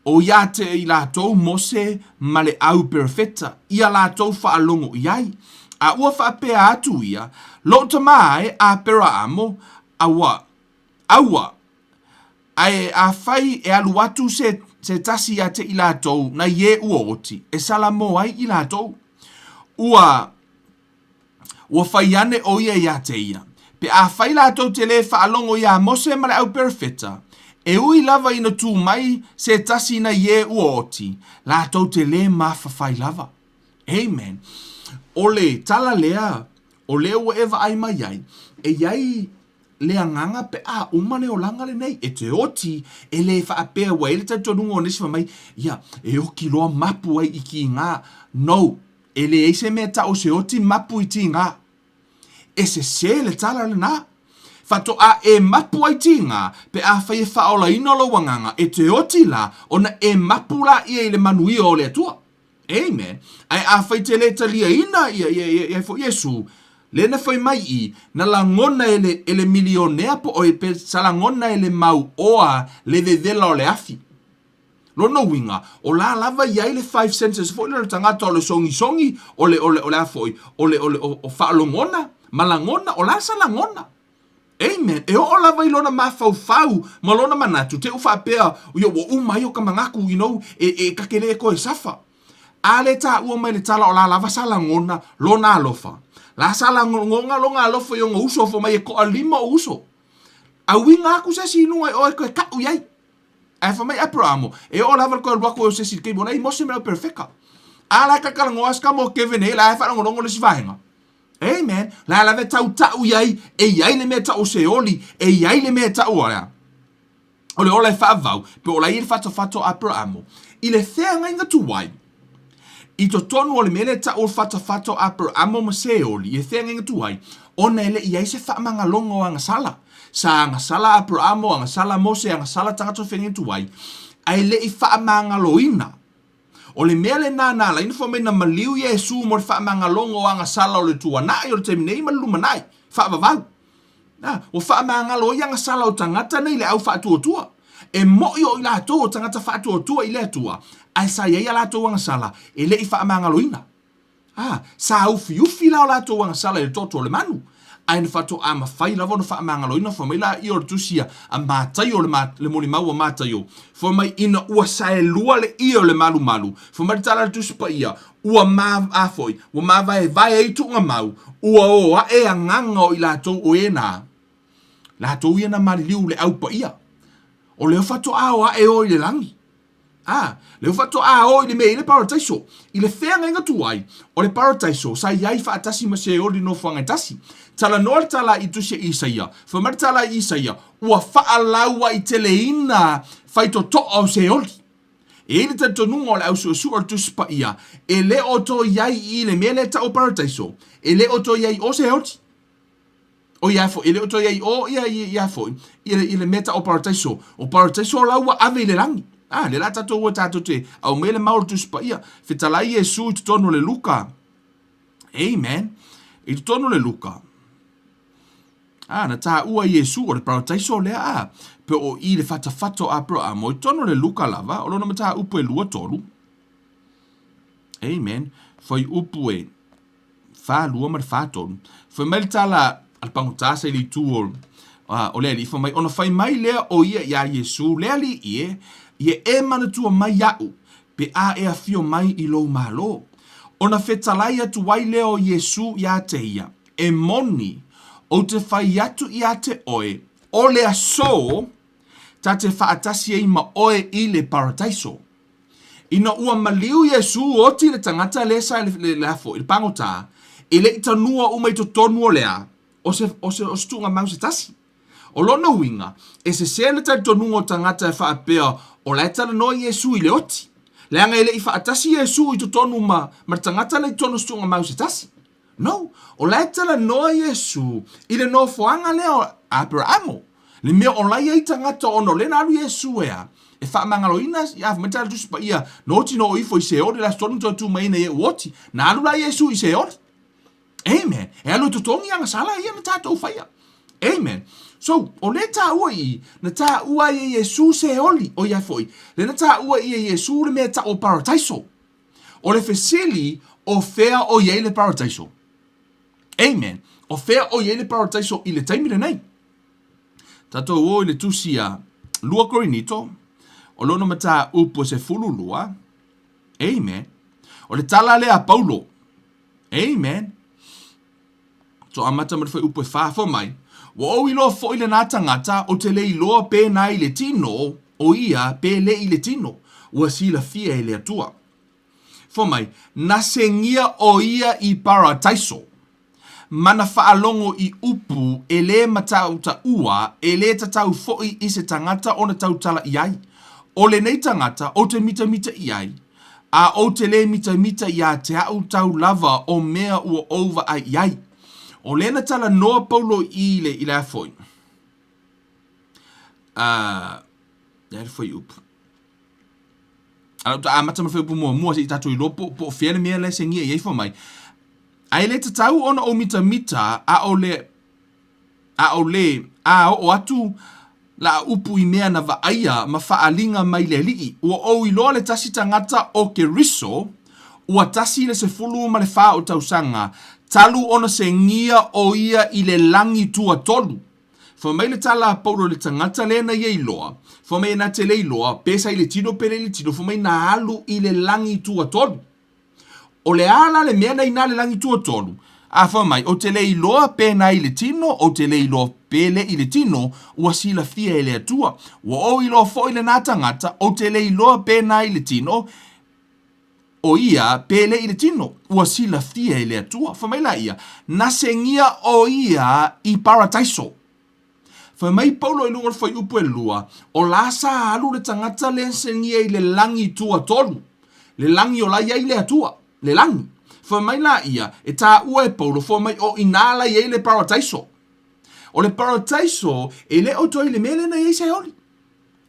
ʻo iā te i lātou Mose ma le ʻau perofeta, ia lātou faʻalogo i ai. A ua faapea atu ia, Loʻu tamā e ʻAperaʻamo, aua, aua, ae afai e alu atu se, se tasi iā te i lātou na ie ua oti, e salamo ai i lātou. Ua. Ua fai ane ʻo ia iā te ia, Pe afai lātou te lē faʻalogo iā Mose ma le ʻau perofeta, e ui lava ina tū mai se tasi ina ie ua oti, lātou te lē mafafai lava. Amen. ʻO le tala lea, ʻo lea ua e vaai mai ai, e iai le agaga pe a uma le olaga lenei, e te oti, e lē faapea ua i le talitonuga o nisi fai mai, ia, e oki loa mapu ai i kīgā. No. E leai se mea taʻu se oti mapu i tīgā. E sesē le tala lenā. Faatoʻā e mapu ai tīgā, pe afai e faaolaina lou agaga, e te oti la, ona e mapu la ia i le manuia o le Atua. Amen. Ae afai te le taliaina ia, ia, ia, ia foʻi Iesu, le na fai mai i, na lagona e le, e le milionea po o e pe sa lagona e le mauʻoa le vevela o le afi. Lona uiga, o la lava i ai le five senses foi lea o le tagata o le sogisogi, o le, o le, o le a foi, o le, o le, o, o faalogona, ma lagona, o la sa lagona. Amen. E oo lava i lona mafaufau ma lona manatu, te u faapea, ia ua uma ai o ka mangaku, you know, e, e kakele e koe safa. A le taua mai le tala o la lava sa lagona lona alofa. La sa lagonga lona alofa i ona uso fai mai e toalima ou uso. Auiga aku se isi i luga i oe koe kaʻu i ai. Ae fai mai Aperahamo, e oo lava le koe alu atu ai o se isi i le taimi o la i Mose ma le au perofeta. A la e kalakalagoa se kama o Kevin nei, la e faalogologo le isi vaega. Amen. La lava e tautau i ai, e i ai le mea e tau o Seoli, e i ai le mea e tau o lea. O le ola e faavau, pe o la i le fatafata o Aperahamo. I le feagaiga tuai, I totonu o le mea lea e tau o le fatafata o Aperahamo ma Seoli, i le feagaiga tuai, ona e le i ai se faamagaloga o agasala. Sa agasala Aperahamo, agasala Mose, agasala tagata o feagaiga tuai, ae le i faamagaloina. O le mea lenā na ala ai ona fai mai na maliu Iesu mo le faamagaloga o agasala o le tuanai o le taimi nei ma le lumanai, faavavau. Na, ua faamagalo ai agasala o tagata nei le au faatuatua. E moʻi o i latou o tagata faatuatua i le Atua, ae sa i ai a latou agasala e le i faamagaloina. Ā, sa ufiufi la o latou agasala i le toto o le manu, ae na faatoa mafai lava ona faamagaloina fai mai laia o le tusi a Mataio le, le molimau a Mataio, fai mai ina ua saelua le ie o le malumalu, fai mai le tala a le tusi paia, ua ma, a foi, ua mavaevae ai tuugamau, ua o ae agaga o i latou o e na, latou ia na maliliu i le au paia, o lea faatoa o ae o i le lagi. A, lea faatoa o i le mea i le parataiso. I le feagaiga tuai, o le parataiso sa i ai faatasi ma Seoli nofoaga e tasi. Talanoa le tala i tusi a Isaia, fai mai le tala i Isaia, ua faalauaiteleina faitotoa o Seoli. E i ai le talitonuga o le au suesue o le Tusi Paia, e le o toe i ai i le mea lea e tau o parataiso, e le o toe i ai o Seoli. O ia foi, e le o toe i ai o ia, ia foi, i le, i le mea tau o parataiso. O parataiso la ua ave i le lagi. A, lea la tatou ua tatou te aumai le mau o le Tusi Paia. Fetalai Iesu i totonu o le Luka. Amen. I totonu o le Luka. A, na taua Iesu o le parataiso lea a. Pe o i le fatafata o Aperahama. O i totonu o le Luka lava, o lona mataupu e 2:3. Amen. Fuaiupu e 42 ma le 43. Fai mai le tala a le pagota sa i le itu o, o le alii, fai mai, ona fai mai lea o ia iā Iesu, le Alii e, ia e manatua mai iaʻu, pe a e afio mai i lou Malo. Ona fetalai atu ai lea o Iesu iā te ia, E moni, ou te fai atu iā te oe, o le aso ta te faatasi ai ma oe i le Parataiso. Ina ua maliu Iesū oti le tagata lea sa i le, le, le, i le pagota, e le i tanua uma i totonu o le a, o se, o se, o se tuugamau se tasi. O lona uiga, e sesē le talitonuga o tagata e faapea o la e talanoa Iesū i le oti, leaga e le i faatasi Iesū i totonu ma, ma le tagata lea i totonu o se tuugamau se tasi. No, o la e talanoa Iesū i le nofoaga lea o Aperaamo, le mea o la i ai tagata ona o lea na alu Iesū e a, e faamagaloina ia fai mai le Tusi Paia, na oti na oo ifo i Seoli le Aso Tolu na toe tu mai ai na ia ua oti. Na alu la Iesū i Seoli. Amen. E alu e totogi agasala ia na tatou faia. Amen. So, o lea taua i i, na taua ai e Iesū Seoli, o ia foi, lea na taua i e Iesū le mea e tau o Parataiso. O le fesili, o fea o i ai le parataiso? Amen. O fea o i ai le parataiso i le taimi lenei? Tatou o i le tusi a 2 Korinito, o lona mataupu e 12. Amen. O le tala lea a Paulo. Amen. To amata ma le fuaiupu e 4, fai mai, Ua ou iloa foi lenā tagata, ou te le iloa pēnā i le tino o ia pē le i le tino, ua silafia e le Atua. Fai mai, na segia o ia i Parataiso, ma na faalogo i upu e lē matautaua, e lē tatau foi i se tagata ona tautala i ai. O lenei tagata ou te mitamita i ai, A ou te lē mitamita iā te a'u tau lava o mea ua ou vaai i ai. O lea na talanoa Paulo i le, i le a foi? A, le a le fuaiupu? A lau ta amata ma le fuaiupu muamua se i tatou iloa po, po o fea le mea la e segia i ai fai mai. A e le tatau ona ou mitamita a o le ʻAʻole, a oo atu la upu i mea na vaaia ma faaliga mai le Alii, ua ou iloa le tasi tagata o Keriso, ua tasi le 14 o tausaga, talu ona segia o ia i le lagi tuatolu. Fai mai le tala a Paulo i le tagata lea na ia iloa, fai mai na te le iloa, pe sa i le tino pe le i le tino, fai mai na alu i le lagi tuatolu. O le a la le mea na inā le lagi tuatolu? A fai mai, ou te le iloa pe na i le tino, ou te le iloa pe le i le tino, ua silafia e le Atua. Ua ou iloa foi lenā tagata, ou te le iloa pe na i le tino, o ia pe le i le tino, ua silafia e le Atua. Fai mai laia, na segia o ia i Parataiso. Fai mai Paulo i luga o le fuaiupu e lua, o la sa alu le tagata lea segia i le lagi tuatolu, le lagi o la i ai le Atua, le lagi. Fai mai laia, e taua e Paulo, fai mai o inā la i ai le parataiso. O le parataiso, e le o toe i le mea lea na i ai Seoli.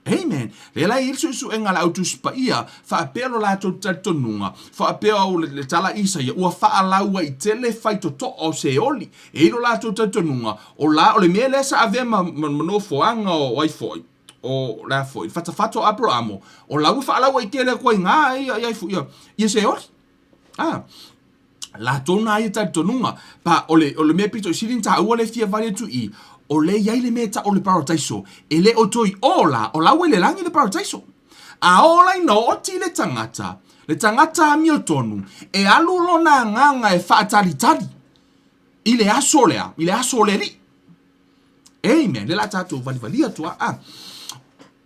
Amen. Lea la e i ai le suesuega a le Au Tusi Paia, faapea lo latou talitonuga, faapea o le, le tala a Isaia, ua faalauaitele faitotoa o Seoli. E i ai lo latou talitonuga, o la, o le mea lea sa avea ma, ma, ma nofoaga o ai foi, o le a foi, le fatafata o Aperamo, o la ua faalauaitele atu ai i ina ia, ia, ia, ia Seoli. Ah. Latou na ia talitonuga, pa o le, o le mea pito i sili na taua le fia vale atu i, o le i ai le mea ta'o le parataiso, e le o toe i o la, o la ua i le lagi le parataiso. A oo la ina oti le tagata, le tagata amiotonu, e alu lona agaga e faatalitali i le aso lea, i le aso o le Alii. Amen. Le la tatou valivali atu a, a.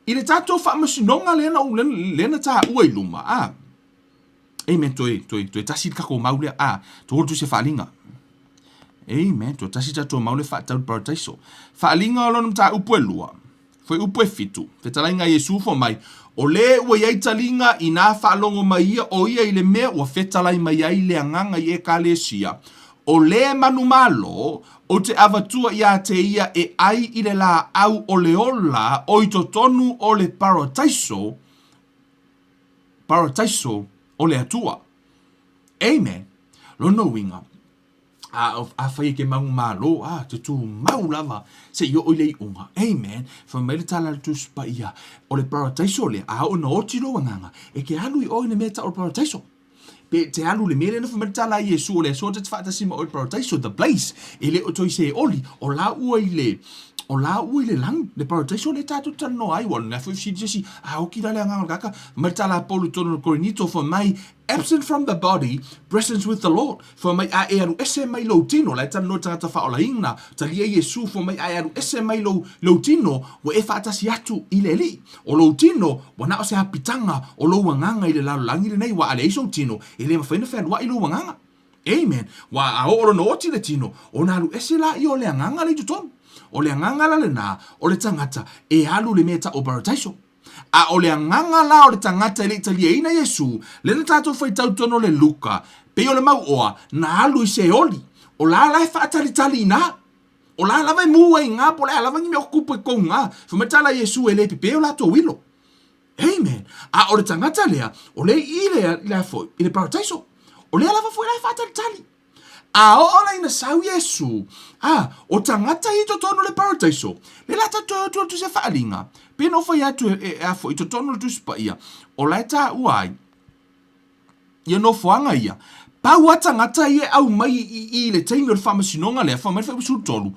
I le tatou faamasinoga lea na, lea na taua i luma, a. Amen. Toe, toe, toe tasi le tatou mau lea. A, toe ulu se faaaliga. Amen. Toe tasi tatou mau lea faatatau le paradaiso. Faaaliga o lona mataupu e lua. Fuaiupu e fitu. Fetalaiga a Iesu fai mai, O le ua i ai taliga inā faalogo mai ia o ia i le mea ua fetalai mai ai le agaga i Ekalesia, o le manumalo, ou te avatua iā te ia e ai i le lāʻau o le ola o i totonu o le parataiso, parataiso o le Atua. Amen. Lona uiga, a, afai e ke manumalo, a, te tumau lava seia oo i le iuga. Amen. Fai mai le tala a le Tusi Paia, o le parataiso lea, a oo ina oti lou agaga, e ke alu i o i le mea e tau o le parataiso. Pe te alu i le mea lea na fai mai le tala a Iesu, o le aso ta te faatasi ma oe i le parataiso, the place, e le o toe se oli, o la ua i le, o la ua i le lagi, le parataiso lea tatou te talanoa ai, ua o lena foi fesili se isi, a oki la le agaga o le tagata, fai mai le tala a Paulo i totonu o le Korinito, fai mai, absent from the body, present with the Lord. Fai mai, a e alu ese mai lou tino, la e talanoa i le tagata faaolaina, talia Iesu, fai mai, a e alu ese mai lou, lou tino, ua e faatasi atu i le Alii. O lou tino, ua na o se apitaga o lou agaga i le lalolagi lenei, ua a leai sou tino, e le mafai ona fealuai lou agaga. Amen. Ua a oo lona oti le tino, ona alu ese laia o le agaga lea i totonu. O le agaga la lena o le tagata e alu i le mea e tau o parataiso. A o le agaga la o le tagata e le i taliaina Iesu, lea na tatou faitau totonu o le Luka, pei o le mauoa, na alu i Seoli. O la la e faatalitali i ina. O la lava e mū ai ngā, po o le a lava ni mea o kupu e kou ngā. Fai mai tala Iesu e le pepe o latou ilo. Amen. A o le tagata lea, o lea i le, i le a foi, i le parataiso. O lea lava foi la e faatalitali. A oo la ina sau Iesu, a, o tagata i totonu o le parataiso, lea la tatou toe o atu o le Tusi Faaaliga, pei ona ou fai atu e, e, e a foi, i totonu o le Tusi Paia, o la e taua ai, ia nofoaga ia. Pau a tagata ia e aumai i i i le taimi o le faamasinoga lea, fai mai le Fuaiupu 13,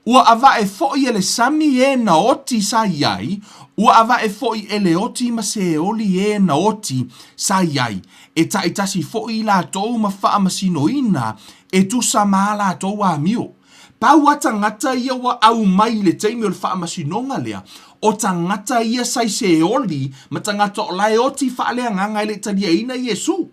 Ua avae foi e le sami e na oti sa i ai, ua avae foi e le oti ma Seoli e na oti sa i ai, e taitasi foi i latou ma faamasinoina e tusa ma a latou amio. Pau a tagata ia ua aumai i le taimi o le faamasinoga lea, o tagata ia sa i Seoli ma tagata o la e oti faaleagaga e le i taliaina Iesu.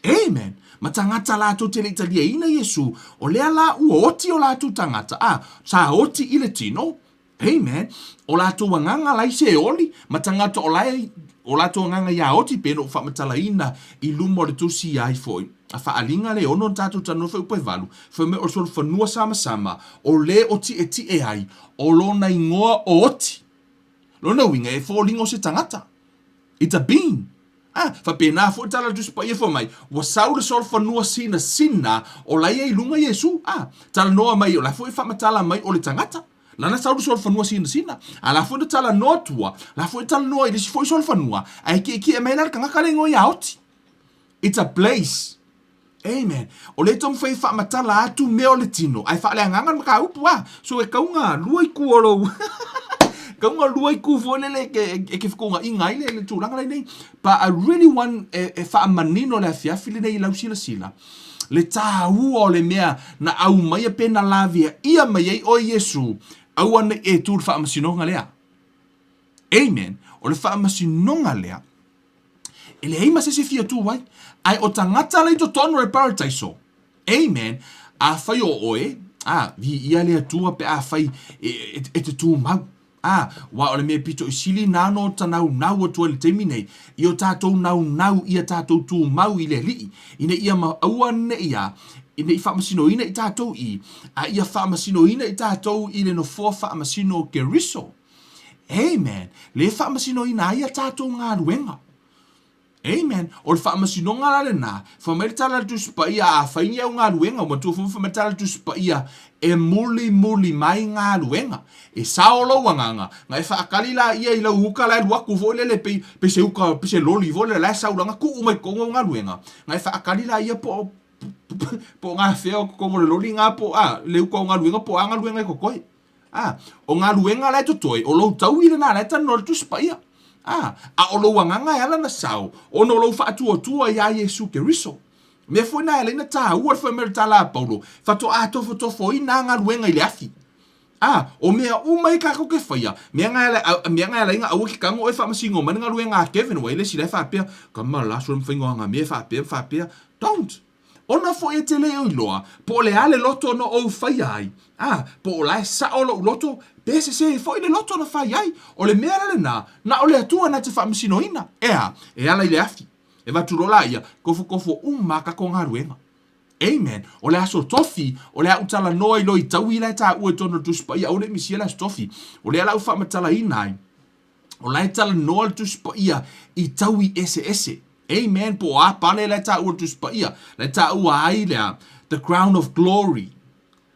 Amen! Ma tagata latou te le i taliaina Iesu, o lea la ua oti o latou tagata, a, sa oti i le tino, Amen. O latou agaga la i Seoli, ma tagata o la e, o latou agaga iā oti, pei ona ou faamatalaina i luma o le tusi ai foi, a faaaliga le ono na tatou talanoa foi upu e valu, fai mai o le solofanua samasama, o le o tietie ai, o lona igoa o oti. Lona uiga, e foliga o se tagata. It's a being. A, faapena foi le tala a le Tusi Paia fai mai, ua sau le solofanua sinasina o la ia i luga Iesu. A, talanoa mai, o la foi e faamatala mai o le tagata. Lana sau le solofanua sinasina. A la foi na talanoa tua, la foi e talanoa i le isi foi solofanua, ae kiekie mai la le tagata le igoa ia Oti. It's a place. Amen. O lea e taumafai e faamatala atu mea o le tino, ae faaleagaga le mataupu a. So e kauga lua itu o lou kauga lua itu foi lele e ke, e ke fetuunaiga ai le, le tulaga lenei. But I really want e, e faamanino le afiafi lenei i lau silasila le tāua o le mea na aumaia pe na laveaia mai ai oe Iesu, aua ne i e tu i le faamasinoga lea. Amen. O le faamasinoga lea, E leai ma se isi e fia tū ai. Ae o tagata la i totonu o le parataiso. Amen. Afai o oe, a, viia le Atua pe afai e, e, e te tumau. A, aua o le mea pito i sili na no ta naunau atu ai i le taimi nei, i o tatou naunau ia tatou tumau i le Alii, ina ia ma, aua ne i a, ne i faamasinoina i tatou i, a ia faamasinoina i tatou i le nofoa faamasino o Keriso. Amen. Le faamasinoina ai a tatou galuega. Amen. O le faamasinoga la lena, fai mai le tala a le Tusi Paia, a fai ni au galuega, ua matua foi fai mai le tala a le Tusi Paia, e mulimuli mai galuega. E sao lou agaga, na e faatali laia i lau uka la e alu atu foi lele pei, pei se uka, pei se loli foi lele la e sau lana tuu mai totonu au galuega, na e faatali laia po o Po o gafea o totonu o le loli na po o a, le uka o galuega po o a galuega e totoe. A, o galuega la e totoe, o lou taui lena la e talanoa i le Tusi Paia. A, a o lou agaga e ala ona sao, ona o lou faatuatua iā Iesu Keriso. Mea foi na e ala ai ona taua le fai mai o le tala a Paulo, faatoa tofotofoina a galuega i le afi. A, o mea uma ia tatou te faia, mea na e ala, mea na e ala ai ona aua e te tago oe e faamasino mai le galuega a Kevin, ua i ai le isi la e faapea, kama la sole ma faiga o ana mea e faapea ma faapea. Don't! Ona foi e te le o iloa po o le a le loto na ou faia ai, a, po o la e sao lou loto, pe sesē foi le loto na fai ai. O le mea la lena, na o le Atua na te faamasinoina. E a? E ala i le afi. E avatu loa laia, tofotofo uma a tatou galuega. Amen. O le Aso Tofi, o le a ou talanoa ai loa i taui la e taua i totonu o le Tusi Paia, aua ne i misia le Aso Tofi. O lea la ou faamatalaina ai, o la e talanoa le Tusi Paia i taui eseese. Amen. Po o a pale la e taua i le Tusi Paia, la e taua ai le a, the crown of glory.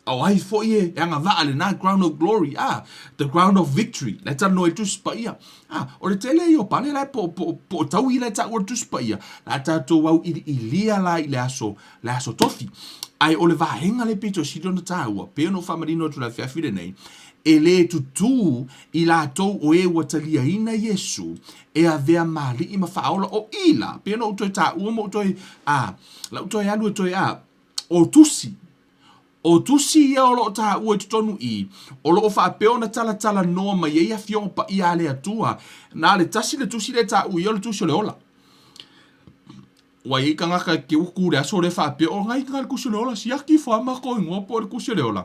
A o ai foi e agavaa lena crown of glory, a, the crown of victory, la e talanoa i le Tusi Paia. A, o le tele ia o pale la e po, po, po o taui la e taua i le Tusi Paia, la tatou auiliilia la i le aso, le aso tofi. Ae o le vaega lea pito sili ona taua, pei ona ou faamanino atu i le afiafi lenei, e lē tutū i latou o e ua taliaina Iesu e avea ma Alii ma Faaola o i la, pei ona ou toe taua ma ou toe, a, la ou toe alu e toe, a, o tusi, o tusi ia o lo o taua i totonu i, o lo o faapea ona talatalanoa mai ai Afioga Paia a le Atua, na o le tasi le tusi lea e taua ia o le tusi o le ola. Ua i ai tagata e te utu i le aso lea faapea, o nai le tusi o le ola, siaki ifo lava matou igoa po o le tusi o le ola.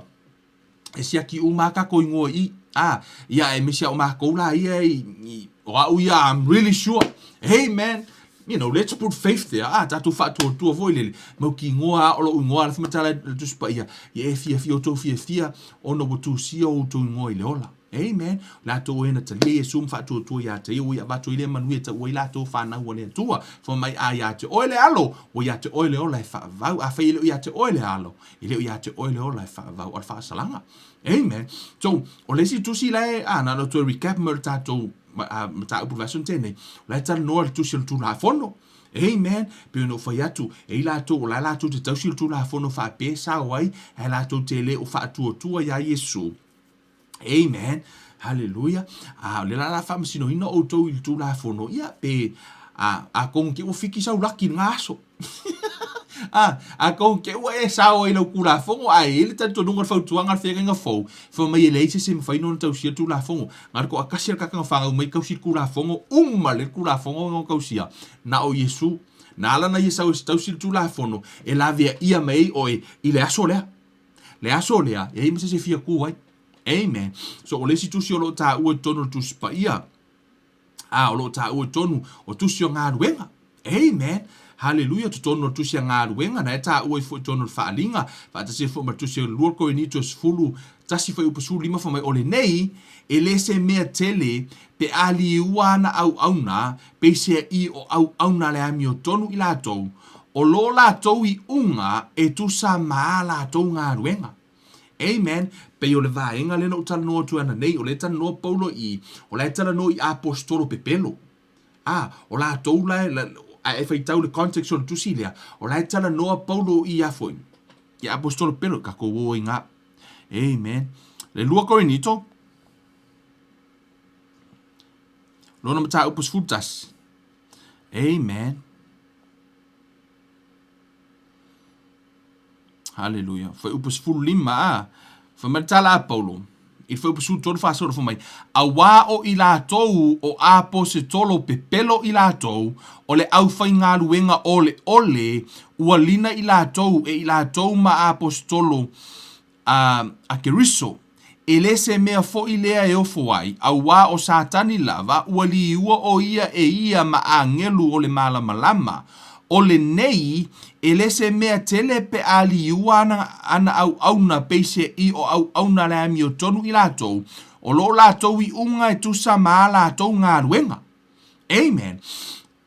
E siaki uma lava tatou igoa i i. A, ia aemaise lava o matou la ia i, o au ia, I'm really sure. Hey man, you know, let's put faith there. A, tatou faatuatua foi lele, mautinoa lava o lou igoa, ala foi matala i le Tusi Paia, ia e fiafia outou fiafia ona ua tusia outou igoa i le ola. Amen. Latou e na talia Iesu ma faatuatua iā te ia, ua ia avatu ai lea manuia e tau ai latou fanau a le Atua. Fai mai, a iā te oe le alo, ua iā te oe le ola e faavau. Afai e le o iā te oe le alo, E le o iā te oe le ola e faavau o le faasalaga. Amen. So, o le isi tusi la e, a, na ona toe recap mai o le tatou mataupu i le vaiaso na tea nei, o la e talanoa le tusi o le Tulafono. Amen. Pei ona ou fai atu, e i latou, o la e latou te tausi le Tulafono faapea e sao ai, ae latou te le o faatuatua iā Iesu. Amen. Haleluia. A o le la la faamasinoina outou i le Tulafono, ia, pe, a, atonu te ua fiki sau laki i lena aso. a, atonu te ua e sao ai i lau Tulafono, ae i ai le talitonuga o le fautuaga a le feagaiga fou, fai mai e leai se isi e mafai ona tausia le Tulafono. Na o le toatasi lava le tagata na fanau mai tausi le Tulafono, uma lelei le Tulafono na tausia, na o Iesu. Na ala ona ia sau e tausi le Tulafono, e laveaia mai ai oe i le aso lea. Le aso lea, e leai ma se isi e fia kū ai. Amen. So, o le isi tusi o lo o taua i totonu o le Tusi Paia, a, o lo o taua i totonu o tusi o galuega. Amen. Haleluia, totonu o le tusi a galuega, na e taua ai foi i totonu o le Faaaliga, faatasi ai foi ma le tusi o le 2 Korinito 10, 1 fuaiupu 15 fai mai, o lenei, e le se mea tele pe a liua ana auauna, peiseai o auauna a le amiotonu i latou, o lo latou iuga e tusa ma a latou galuega. Amen. Pei o le vaega lea na ou talanoa atu ai ananei, o lea e talanoa Paulo i i, o la e talanoa i aposetolo pepelo. A, o latou la, a e faitau i le context o le tusi lea, o la e talanoa Paulo i ia foi, i aposetolo pepelo, tatou o ai nga. Amen. Le 2 Korinito, lona mataupu 11. Amen. Haleluia. Fuaiupu 15, a. Fai mai le tala a Paulo, i le fuaiupu 13 faasolo fai mai, auā o i latou o aposetolo pepelo i latou, o le aufaigaluega oleole, ua lina i latou e i latou ma aposetolo a, a Keriso, e le se mea foi lea e ofo ai, auā o Satani lava, ua liua ʻo ia e ia ma ʻāgelu o le malamalama. ʻO lenei, e le se mea tele pe a liua ana, ana auauna peiseai o auauna a le amiotonu i latou, o lo latou iuga e tusa ma a latou galuega. Amen.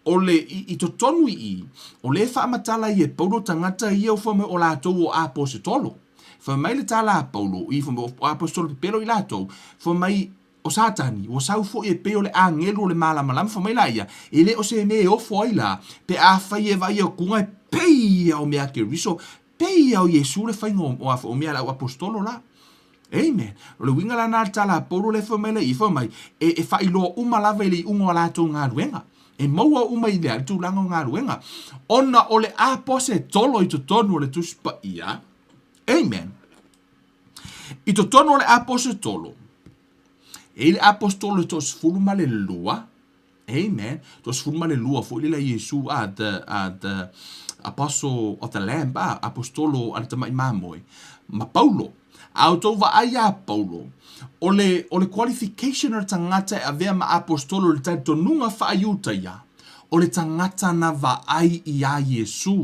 O le, i, i totonu i i, o lea e faamatala ai e Paulo tagata ia ua fai mai o latou o aposetolo. Fai mai le tala a Paulo, i fai mai o aposetolo pepelo i latou, fai mai o Satani, ua sau foi e pei o le agelu o le malamalama, fai mai la ia, e le o se mea e ofo ai la, pe afai e vaai atu e pei lava o mea a Keriso, Pei ia o Iesu le faiga o, o, o mea a le au aposetolo la. Amen. O le uiga la na le tala a Paulo lea fai mai le i fai mai, e, e faailoa uma lava i le iuga o latou galuega. E maua uma i le, le tulaga o galuega. Ona o le aposetolo i totonu o le Tusi Paia. Amen. I totonu o le aposetolo, e i le aposetolo e toasefulu ma le lua, Amen. Toasefulu ma le lua foi lele a Iesu, a the, a the apostle of the lamb, a apostolo a le tamai mamoe, ma Paulo. A outou vaai iā Paulo, o le, o le qualification o le tagata e avea ma apostolo i le talitonuga faa-Iutaia, o le tagata na vaai iā Iesu.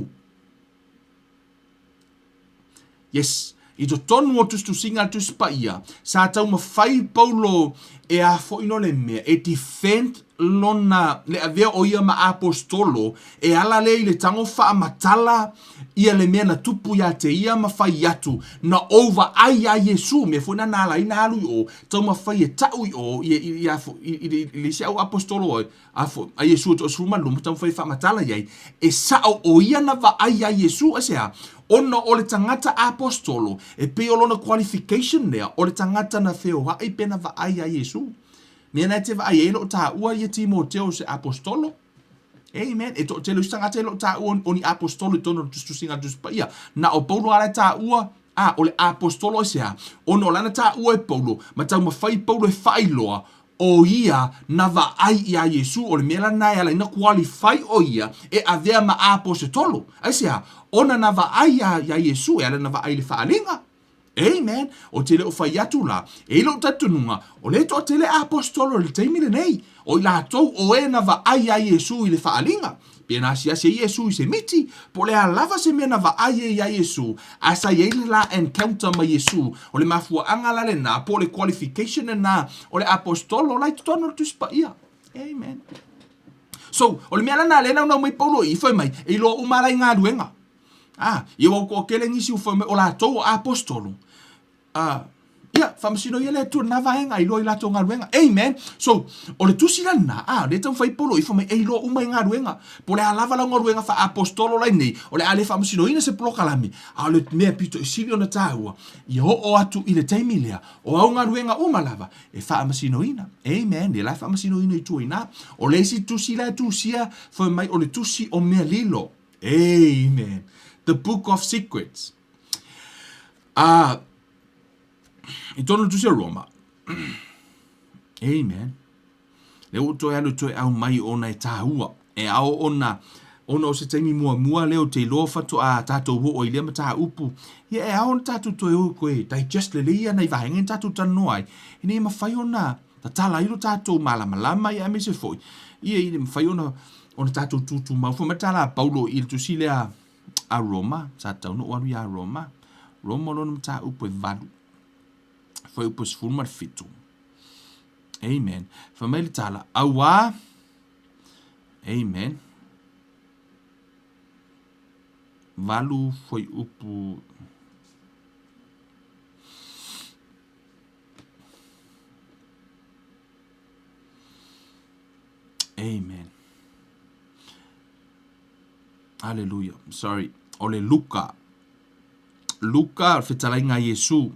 Yes. I totonu o tusitusiga a le Tusi Paia, sa taumafai Paulo e afoino le mea, e defend lona, le avea o ia ma aposetolo, e ala lea i le tago faamatala ia le mea na tupu ia te ia ma fai atu, na ou vaai iā Iesu, mea foi na na ala ai na alu i o, taumafai e ta'u i o, i, i, i, i, i le isi au aposetolo A fo, a Iesu e toasefulu ma luma, taumafai e faamatala i ai, e sao o ia na vaai iā Iesu, aisea? Ona o le tagata aposetolo, e pei o lona qualification lea, o le tagata na feoai pe na vaai iā Iesu. Mea na e te vaai ai e le o taua ia Timoteo o se aposetolo. Amen. E toatele o isi tagata e le o taua o ni aposetolo i totonu o le tusitusiga a le Tusi Paia. Na o Paulo lava la e taua, a, o le aposetolo aisea? Ona o lana taua e Paulo, ma taumafai Paulo e faailoa, ʻO ia na vaai iā Iesū, ʻo le mea lena e ala ai na qualify ʻo ia e avea ma aposetolo. Aisea? Ona na vaai iā, iā Iesū, e ala na vaai i le faaaliga. Amen. Ou te le o fai atu la, e i lou talitonuga, o lea e toatele aposetolo i le taimi lenei, o i latou o e na vaai iā Iesū i le faaaliga. Pe na asiasi ai Iesū i se miti, po o le a lava se mea na vaai ai iā Iesū, a sa i ai le la encounter ma Iesū, o le mafuaaga la lena, po o le qualification lena o le aposetolo la i totonu o le Tusi Paia. Amen. So, o le mea lena lea e naunau mai Paulo i i, fai mai, e iloa uma lava la i galuega. Ah, ia ua toatele nisi ua fai mai, o latou o aposetolo. A, ia, faamasino ia le Atua i lena vaega, e iloa i latou galuega. Amen. So, o le tusi la lena, a, lea e taumafai Paulo i fai mai, e iloa uma i galuega. Po o le a lava lau galuega faaapostolo la i nei, o le a le faamasinoina se polokalame, a o le mea pito i sili ona taua, ia oo atu i le taimi lea, o au galuega uma lava, e faamasinoina. Amen. Lea la e faamasinoina i tua i ina. O le isi tusi la e tusia, fai mai o le tusi o mea lilo. Amen. The book of secrets. A, i tonu tusi o Roma. Amen. Le ua toe alu toe au mai ona e tāua. E ao ona, ona o se taimi muamua lea o te iloa faatoa tātou oo i lea mataupu. Ia e ao ona tātou toe o koe digest lelei ia nai vaega ina tātou talanoa ai. Ina ia mawhai ona tatala ai lo tātou malamalama ia aemaise foi. Ia ina ia mawhai ona, ona tātou tūtūmau. Fai mai le tala a Paulo i le tusi lea a Roma, sa tatau ona ou alu iā Roma, Roma lona mataupu e valu, fuaiupu e 17. Amen. Fai mai le tala, auā, amen, valu fuaiupu, Amen. Aleluia. Sorry. O le Luka. Luka, o le fetalaiga a Iesu.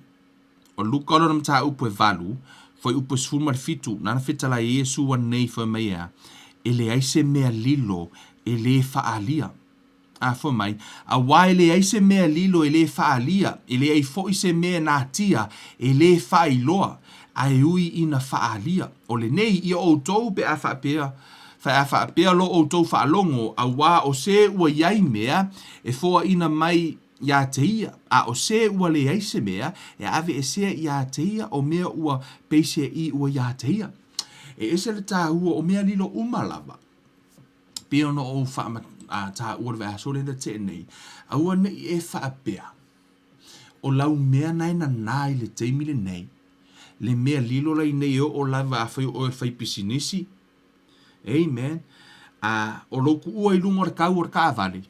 O Luka o lona mataupu e valu, fuaiupu e 17, nana fetalai ai Iesu anei fai mai ea, e leai se mea lilo e lē faaalia. A fai mai, Auā e leai se mea lilo e lē faaalia, e leai foi se mea natia e lē faailoa, a e ui ina faaalia. O lenei ia outou pe a faapea, pe a faapea lo outou faalogo, auā o se ua i ai mea e foaina mai iā te ia, a o se ua leai se mea e aveesea iā te ia o mea ua peiseai ua iā te ia. E ese le tāua o mea lilo uma lava. Pei ona ou faama, a, tāua le vaiaso lea na tea nei, aua ne i e faapea, o lau mea na e nanā i le taimi lenei, le mea lilo la inei e oo lava afai o oe o le faipisinisi, amen, a, o lou kuua i luga o le kau o le kaavale,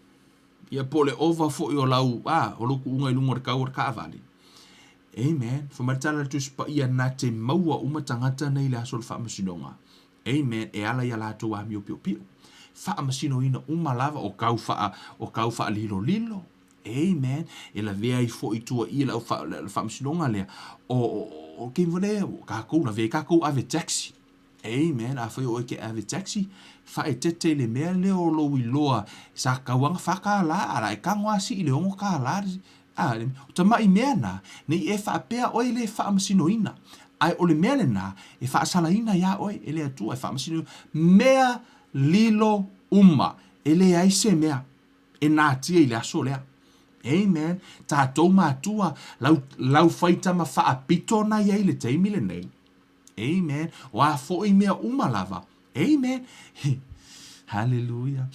ia po o le ova foi o lau, a, o lou kuuga i luga o le kau o le kaavale. Amen. Fai mai le tala a le Tusi Paia, na te maua uma tagata nei i le aso o le faamasinoga. Amen, e ala iā latou amio piopio. Faamasinoina uma lava o kau faa, o kau faalilolilo. Amen. E lavea ai foi i tua i le au le faamasinoga lea. O, o, o ke mo le kākou lavea kākou ave taxi. Amen. Afai o oe ke ave taxi, faaeteete i le mea lea o lou iloa sa tauaga $4 a la e tago lava sii i le $6. A, o tamai mea na, ne i e faapea oe e le faamasinoina, ae o le mea lena e faasalaina iā oe e le Atua, e faamasinoina mea lilo uma, e leai se mea e natia i le aso lea. Amen. Tatou matua, lau, lau faitama faapito na i ai i le taimi lenei. Amen. O a foi mea uma lava. Amen. Hallelujah.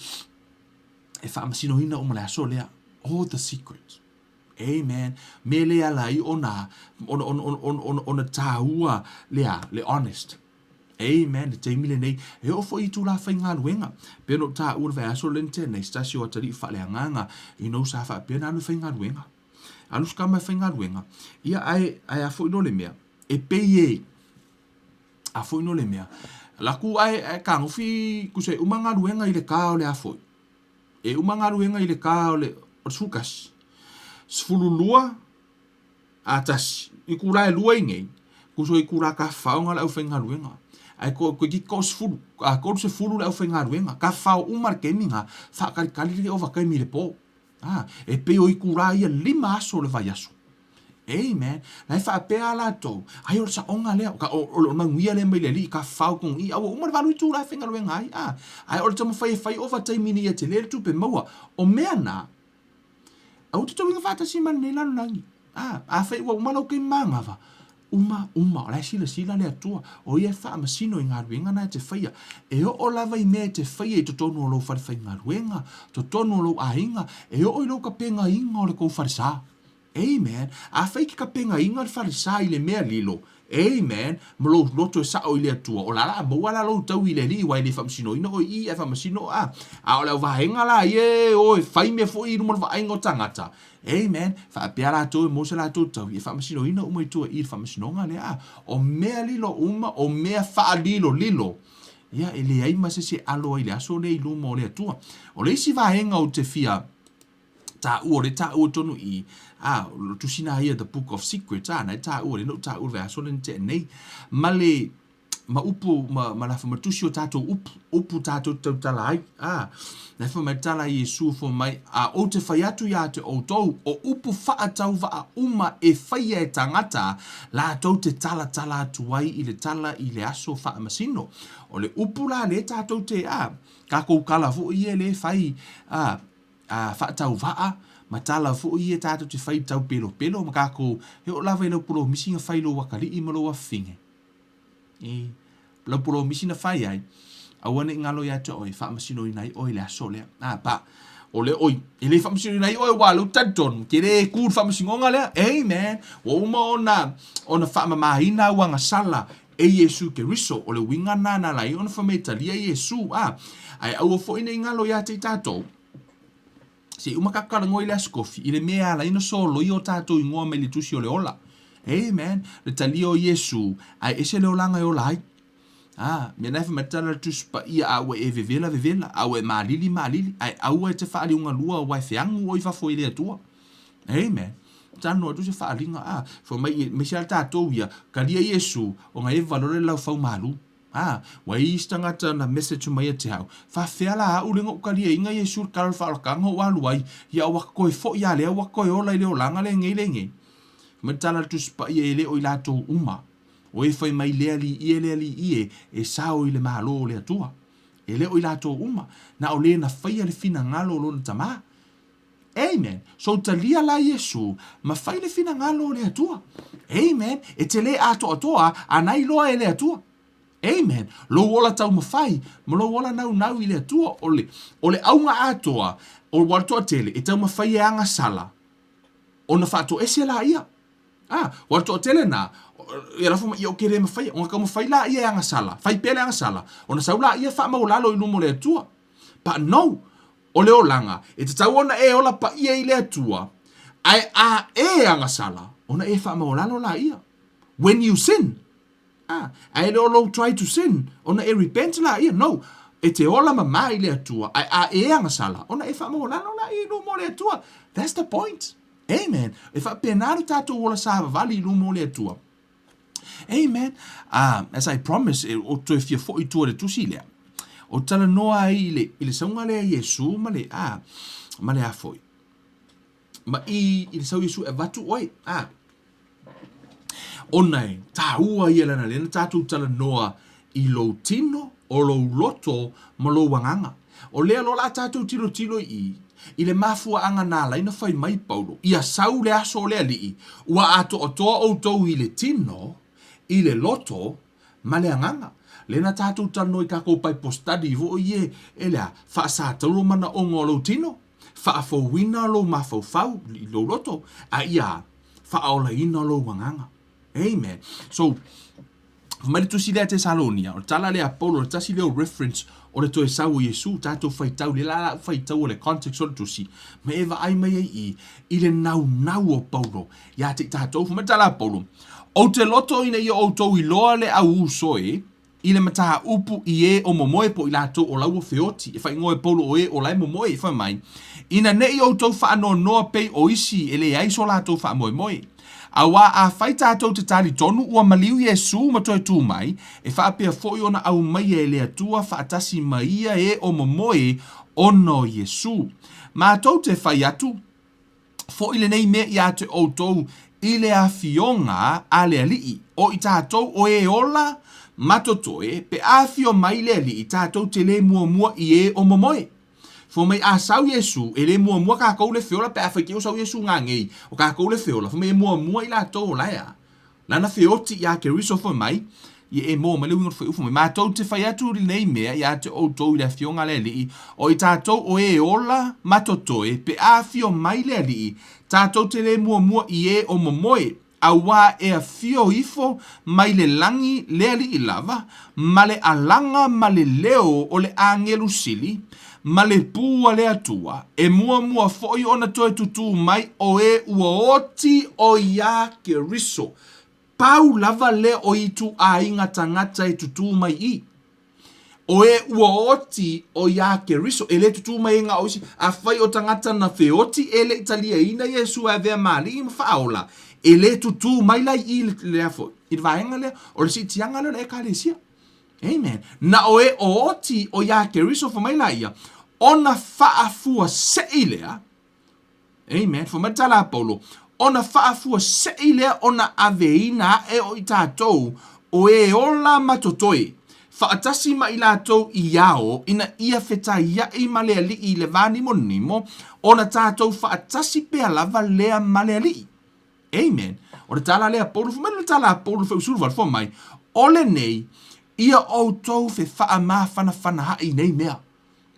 E faamasinoina uma le aso lea. All the secrets. Amen. Me le ala ai ona, ona, ona, ona, ona, ona, ona tāua le a, le honest. Amen. Le taimi lenei. E oo foi i itulā faigaluega. Pei ona ou tāua le vaiaso lea na tea nei, se tasi o atalii faaleagaga, you know, sa faapea ona alu e faigaluega. Alu si tama e faigaluega. Ia, ae, ae a foi no le mea, e pei e, a foi no le mea, laku ae, ae kagofi, tusa e uma galuega i le ta o le a foi. E uma galuega i le ta o le, o le 11. 12 a tasi, itulā e lua i nei, tusa o itulā tafafao na o le aufaigaluega. Ae ko, toeitiiti toasefulu, a 30 le aufaigaluega, tafafao uma le taimi na, faatalitali le ovataimi i le po. A, e pei o itulā ia lima aso o le vaiaso. Amen. La e faapea a latou, ai o le saoga lea, o, o, o le manuia lea mai le Alii, tafafao tonu i, a ua uma le valu itulā e faigaluega ai. A, ae o le taumafai e fai ovataimi ina ia tele le tupe maua. O mea na, Aua te tauiga faatasi ma lenei lalolagi. A, afai ua uma lau taimi manava, uma, uma, o la e silasila le Atua, o ia e faamasino i galuega na e te faia. E oo lava i mea e te faia i totonu o lou fale faigaluega, totonu o lou aiga, e oo i lou tapenaina o le tou falesa. Amen. Afai e te tapenaina le falesa i le mea lilo, Amen, ma lou loto e sa'o i le Atua, o la la a maua la lou taui i le Alii, aua e le faamasinoina oe i i, ae faamasino a. A o le auvaega la ia e o e fai mea foi i luma o le vaaiga o tagata. Amen. Faapea latou e maua se latou taui, e faamasinoina uma i tua i i le faamasinoga lea a. O mea lilo uma, o mea faalilolilo, ia, e leai ma se isi e alo ai i le aso lea i luma o le Atua. O le isi vaega ou te fia Taua, o le taua tonu i, a, o le tusi na ia The Book of Secrets, a, na e taua, lea na ou taua le vaiaso lea na tea nei, ma le, ma upu, ma, ma lafa, ma tusi o tatou upu, upu tatou te tautala ai, a, na e fai mai le tala a Iesu fai mai, a ou te fai atu ia te outou, o upu faatauvaa uma e faia e tagata, latou te talatala atu ai i le tala i le aso faamasino. O le upu la lea tatou te, a, tatou tala foi ia lea e fai, a, a faatauvaa ma tala foi ia tatou te fai tau pelopelo ma tatou e oo lava i lau polomisi na fai i lou atalii ma lou afafine. I lau polomisi na fai ai, aua ne i galo ia te oe, faamasinoina ai oe i le aso lea. A pa, o le oi, e le faamasinoina ai oe aua o lea ou te talitonu, ke le ku le faamasinoga lea. Amen. Ua uma ona, ona faamamaina au agasala e Iesu Keriso. O le uiga lena na ala ai ona fai mai e talia Iesu. A, ae aua foi ne i galo ia te i tatou, Se i uma tatou talanoa i le Aso Tofi, i le mea e ala ai ona soloia o tatou igoa mai le Tusi o le Ola. Amen. Le talia o Iesu, ae ese le olaga e ola ai. A, mea na e fai mai le tala a le Tusi Paia, a ua e vevela, vevela, a ua e malili, malili, ae aua e te faaliugalua aua e feagu oe i fafo i le Atua. Amen. Talanoa atu se faaaliga, a, fai mai, aemaise lava tatou ia, talia Iesu, ona e valoa le laufaumalu. A, ua i ai isi tagata na message mai ia te au, Faafefea la au lea na ou taliaina Iesu i le tala o le faaolataga ou alu ai, ia ua ta toe foi a lea ua ta toe ola i le olaga lenei lenei. Fai mai le tala a le Tusi Paia e le o i latou uma. O e fai mai le Alii e le Alii e, e sao i le Malo o le Atua. E le o i latou uma, na o le na faia le finagalo o lona Tama. Amen. So talia la Iesu ma fai le finagalo o le Atua. Amen. E te le atoatoa a na iloa e le Atua. Amen. Lou ola taumafai ma lou ola naunau i le Atua o le, o le auga atoa o ua toatele e taumafai e agasala ona faatoese laia. Ah, ua toatele na, ia lafo mai, ia ou te le mafaia, ona taumafai laia e agasala, fai pea le agasala, ona sau laia faamaualalo i luma o le Atua. But no, O le olaga, e tatau ona e ola paia i le Atua, ae a e agasala, ona e faamaualalo laia. When you sin, ah, ae le o lou try to sin, ona e repent laia. No. E te ola mamā i le Atua, ae a e agasala, ona e faamaualalo laia i luma o le Atua. That's the point. Amen. E faapena lo tatou ola savavali i luma o le Atua. Amen. As I promise, e, o toe fia fo'i tua le tusi lea. O talanoa ai i le, i le sauga lea Iesu ma le, a, ma le a foi. Ma i, i le sau Iesu e avatu oe, a. Ona e tāua ia lana lea na tātou talanoa i lou tino, o lou loto ma lou agaga. O lea loa la tātou tilotilo i i, i le mafuaaga na ala ai na fai mai Paulo, ia sau le aso o le Alii, ua atoatoa outou i le tino, i le loto, ma le agaga. Lea na tātou talanoa i kākou Bible study foi e, e le a, faasatauro manaoga o lou tino, faafouina lou mafaufau i lou loto, a ia faaolaina lou agaga. Amen. So, fai mai le tusi lea Tesalonia, o le tala lea a Paulo, le tasi lea o reference o le toe sau o Iesu, tatou faitau, le la lau faitau o le context o le tusi, ma e vaai mai ai i, i le naunau o Paulo ia te i tatou. Fai mai le tala a Paulo, Ou te loto ina ia outou iloa le au uso e, i le mataupu i e o momoe po i latou o la ua feoti, e faaigoa e Paulo o e o la e momoe, e fai mai, Ina ne i outou faanoanoa pei o isi e leai so latou faamoemoe. Auā afai tatou te talitonu ua maliu Iesū ma toe tū mai, e faapea foi ona aumaia e le Atua faatasi ma ia e o momoe ona o Iesū. Matou te fai atu, foi lenei mea iā te outou i le afioga a le Alii, o i tatou o e ola ma totoe, pe afio mai le Alii, tatou te lē muamua i e o momoe. Fai mai a sau Iesu, e lē muamua kakou le feola pe afai te o sau Iesu ngangei, o kakou le feola, fai mai e muamua i latou o lae a. Lana feoti iā Keriso fai mai, Ia e maua mai le uiga o le fuaiupu mai, Matou te fai atu lenei mea iā te outou i le Afioga a le Alii, o i tatou o e ola ma totoe, pe a afio mai le Alii, tatou te lē muamua i e o momoe, auā e afio ifo mai le lagi le Alii lava, ma le alaga ma le leo o le agelu sili, ma le pū a le Atua, e muamua foi ona toe tutū mai o e ua oti o iā Keriso. Pau lava lea o ituaiga tagata e tutū mai i. O e ua oti o iā Keriso, e lē tutū mai ai ngā o isi, afai o tagata na feoti e le i taliaina Iesu e avea ma Alii ma Faaola, e lē tutū mai la i i lea foi, i le vaega lea, o le siitiaga lea o le Ekalesia. Amen. Na o e o oti o iā Keriso fai mai la ia, ona faafuasei lea, Amen. Fai mai le tala a Paulo, ona faafuasei lea ona aveina aʻe o i tatou o e ola ma totoe, faatasi ma i latou i ao ina ia fetaiaʻi ma le Alii i le va nimonimo, ona tatou faatasi pea lava lea ma le Alii. Amen. O le tala lea a Paulo, fai mai le tala a Paulo 18, fai mai, o lenei, ia outou fefaamafanafanahaʻi i nei mea.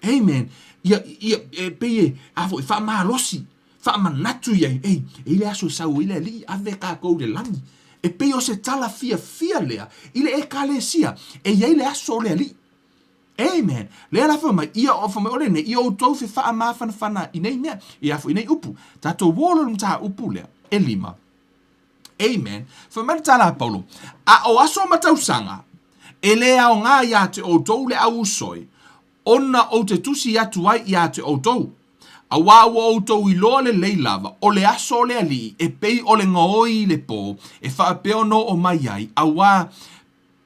Amen. Ia, ia, e pei e, a foi, faamalosi, faamanatu i ai, ei, e i le aso e sau ai le Alii, ave kākou i le lagi. E pei o se tala fiafia lea i le Ekalesia, e i ai le aso o le Alii. Amen. Lea la fai mai, ia o fai mai o lenei, ia outou fefaamafanafana i nei mea, ia foi nei upu. Tatou o loa i le mataupu lea, e lima. Amen. Fai mai le tala a Paulo, a o aso ma tausaga, e lē aogā iā te outou le au usoi, ona ou te tusi atu ai iā te outou. Auā ua outou iloa lelei lava, o le aso o le Alii, e pei o le gaoi i le pō, e faapea ona oo mai ai, auā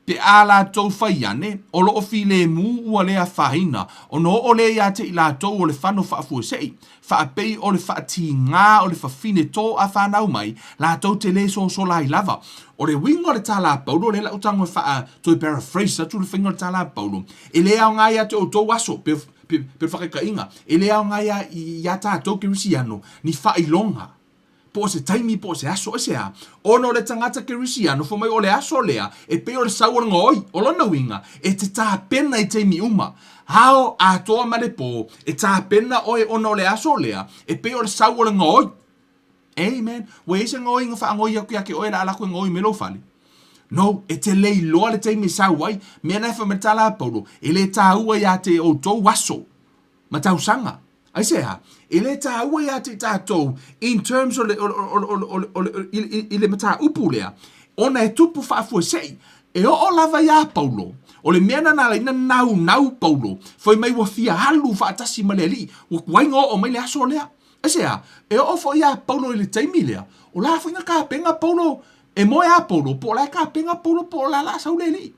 Pe a latou fai ane, o loo filemu ua le afaina, ona oo lea ia te i latou o le fano faafuesei, faapei o le faatigā o le fafine tō a fanau mai, latou te lē sosola ai lava. O le uiga o le tala a Paulo, lea lau tago e faa toe paraphrase atu le faiga o le tala a Paulo, e lē aoga ia te outou aso, pe, pe, pe o le faakaikaiga, e lē aoga ia, iā tatou Kerisiano, ni faailoga, Po o se taimi, po o se aso, e se a? Ona o le tagata Kerisiano, fai mai o le aso lea, e pei o le sau o le gaoi. O lona uiga, e te tapena i taimi uma. Ao atoa ma le pō, e tapena oe ona o le aso lea, e pei o le sau o le gaoi. Amen. Ua i ai se gaoiga faagaoi atu ia te oe la ala atu e gaoi mai lou fale? No, e te le iloa le taimi e sau ai. Mea na e fai mai le tala a Paulo, e le tāua iā te outou aso ma tausaga. Aisea? E le tāua iā te tatou in terms o le, o, o, o, o, o, o, i, i, i le mataupu lea, ona e tupu faafuasei. E oo lava iā Paulo, O le mea lena na ala ai ona naunau Paulo, fai mai ua fia alu faatasi ma le Alii, ua tuai ona oo mai le aso lea. Aisea? E oo foi iā Paulo i le taimi lea, o la foi na tapena Paulo, e moe lava Paulo, po o la e tapena Paulo po o la o le a sau le Alii.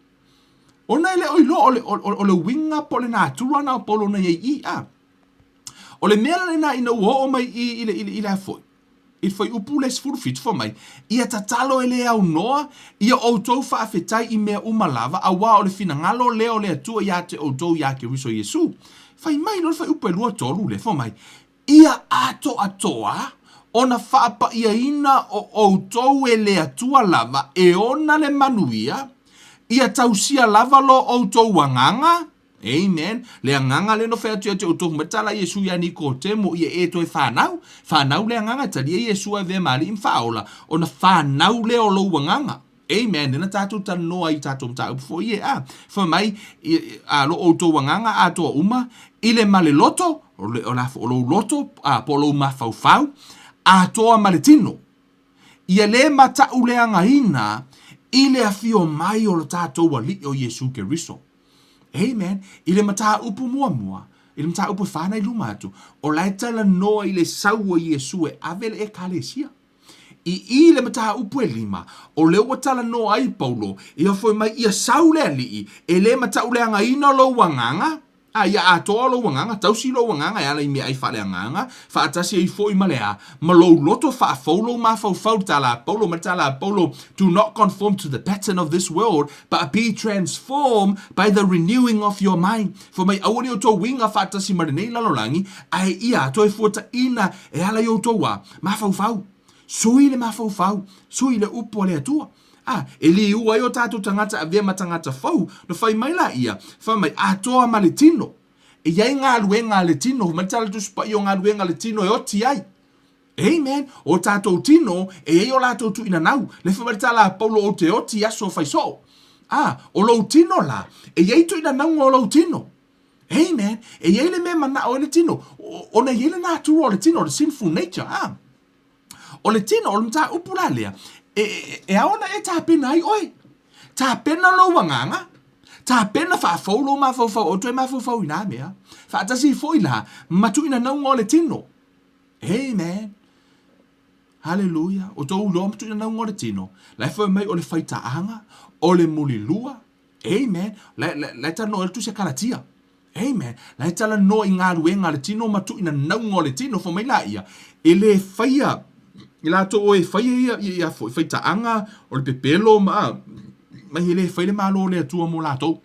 Ona e le o iloa o le, o, o le uiga po o le natura lena o Paulo na i ai i i, a. O le mea la lena ina ua oo mai i i le, i le, i le a foi, i le fuaiupu le 17 fai mai, Ia tatalo e le aunoa, ia outou faafetai i mea uma lava, auā o le finagalo lea o le Atua ia te outou iā Keriso Iesu. Fai mai loa le fuaiupu e 23 lea, fai mai, Ia atoatoa ona faapaiaina o outou e le Atua lava e ona le manuia, ia tausia lava lo outou agaga, Amen. Le agaga lea na fai atu ia te outou, mai tala Iesu ia Nikotemo, ia e toe fanau. Fanau le agaga, talia Iesu e avea ma alii ma faaola, ona fanau lea o lou agaga. Amen. Lea na tatou talanoa i tatou mataupu foi e a. Fai mai, a lo outou agaga atoa uma, i le ma le loto, o, le, o, la, o lou loto, a, po o lou mafaufau, atoa ma le tino. Ia le matauleagaina i le afio mai o lo tatou Alii o Iesu Keriso. Amen. I le mataupu muamua, i le mataupu e whānau i luma atu, o la e talanoa i le sau o Iesu e ave le Ekalesia. I i le mataupu e lima, o lea ua talanoa ai Paulo, ia foi mai ia sau le Alii, e le matauleagaina lou agaga, a ia atoa lou agaga, tausi lou agaga e ala i meaai faaleagaga, faatasi ai foi ma le a, ma lou loto faafou lou mafaufau, le tala a Paulo ma le tala a Paulo, do not conform to the pattern of this world, but be transformed by the renewing of your mind. Fai mai, aua ne i outou uiga faatasi ma lenei lalolagi, ae ia toe fuataina e ala i outou a, mafaufau. Sui le mafaufau, sui le upu a le Atua. A, e liua ai o tatou tagata avea ma tagata fou, na fai mai la ia, fai mai, atoa ma le tino. E i ai galuega a le tino, fai mai le tala Tusi Paia o galuega a le tino e oti ai. Amen. O tatou tino, e i ai o latou tuuinanau. Le fai mai le tala a Paulo ou te oti i aso fai soo. A, o lou tino la, e i ai tuuinanauga o lou tino. Amen. E i ai le mea manao ai le tino, ona e i ai le natura o le tino, le sinful nature. A, o le tino, o le mataupu la lea, e, e, e ao ona e tapena ai oe. Tapena lou agaga, tapena faafou lou mafaufau, o toe mafaufau i nā mea. Faatasi foi la, ma tuuinanauga o le tino. Amen. Haleluia. O tou iloa ma tuuinanauga o le tino, la e fai mai o le faitaaga, o le mulilua. Amen. La, la, la e talanoa ai le Tusi a Kalatia. Amen. La e talanoa i galuega a le tino ma tuuinanauga o le tino. Fai mai laia, e le faia i latou o e faia ia, ia, ia foi, faitaaga, o le pepelo ma, ma e le fai le Malo o le Atua mo latou.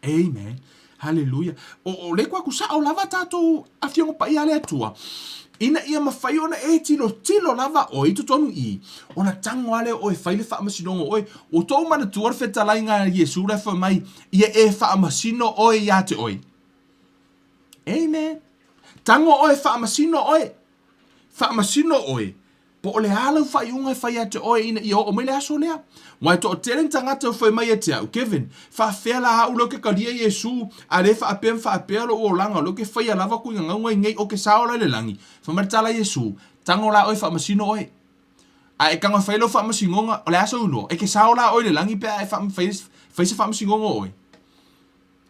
Amen. Haleluia. O, o le kuaku sao lava tatou afioga paia a le Atua. Ina ia mafai ona e tilotilo lava oe i totonu i, ona tago lava lea o oe e fai le faamasinoga o oe. Ua tou manatua le fetalaiga a Iesu la e fai mai, ia e faamasino oe ia te oe. Amen. Tago oe e faamasino oe. Faamasino oe Po o le a lau faaiuga e fai ia te oe ina ia oo mai le aso lea? Ua e toatele ni tagata ua fai mai ia te au, Kevin, faafefea la au lea ou te talia Iesu, a le faapea ma faapea lou olaga, o lea ou te faia lava tuigagauga i nei, o ke sao la i le lagi. Fai mai le tala a Iesu, Tago la oe faamasino oe. A e tago e fai lau faamasinoga, o le a sou iloa? E ke sao la oe i le lagi pe a e fai, fai se faamasinoga o oe?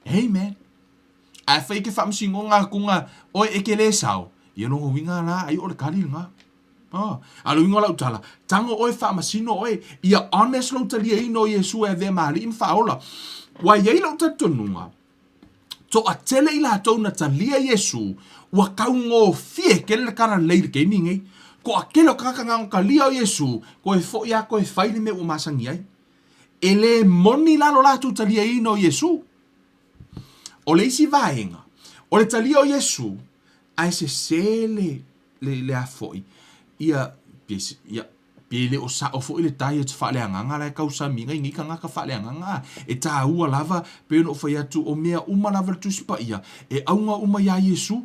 Amen. A e fai ke faamasinoga atuga oe e ke le sao, ia lona uiga la ai o le kali lena. Oh, a le uiga o lau tala, tago oe faamasino oe, ia honest lou taliaina o Iesu e avea ma Alii ma Faaola. Ua i ai lou talitonuga, toatele i latou na talia Iesu, ua taugofie tele le talalelei i le taimi lenei. Toatele o tagata na ona talia o Iesu, toe foi lava toe fai le mea ua masani ai. E le moni la lo latou taliaina o Iesu. O le isi vaega, o le talia o Iesu, ae sese le, le, le a foi, ia, pe, ia, pe le o sao foi le diet faaleagaga la e tausami ai nei tagata faaleagaga. E taua lava, pei ona ou fai atu, o mea uma lava le Tusi Paia, e auga uma iā Iesu.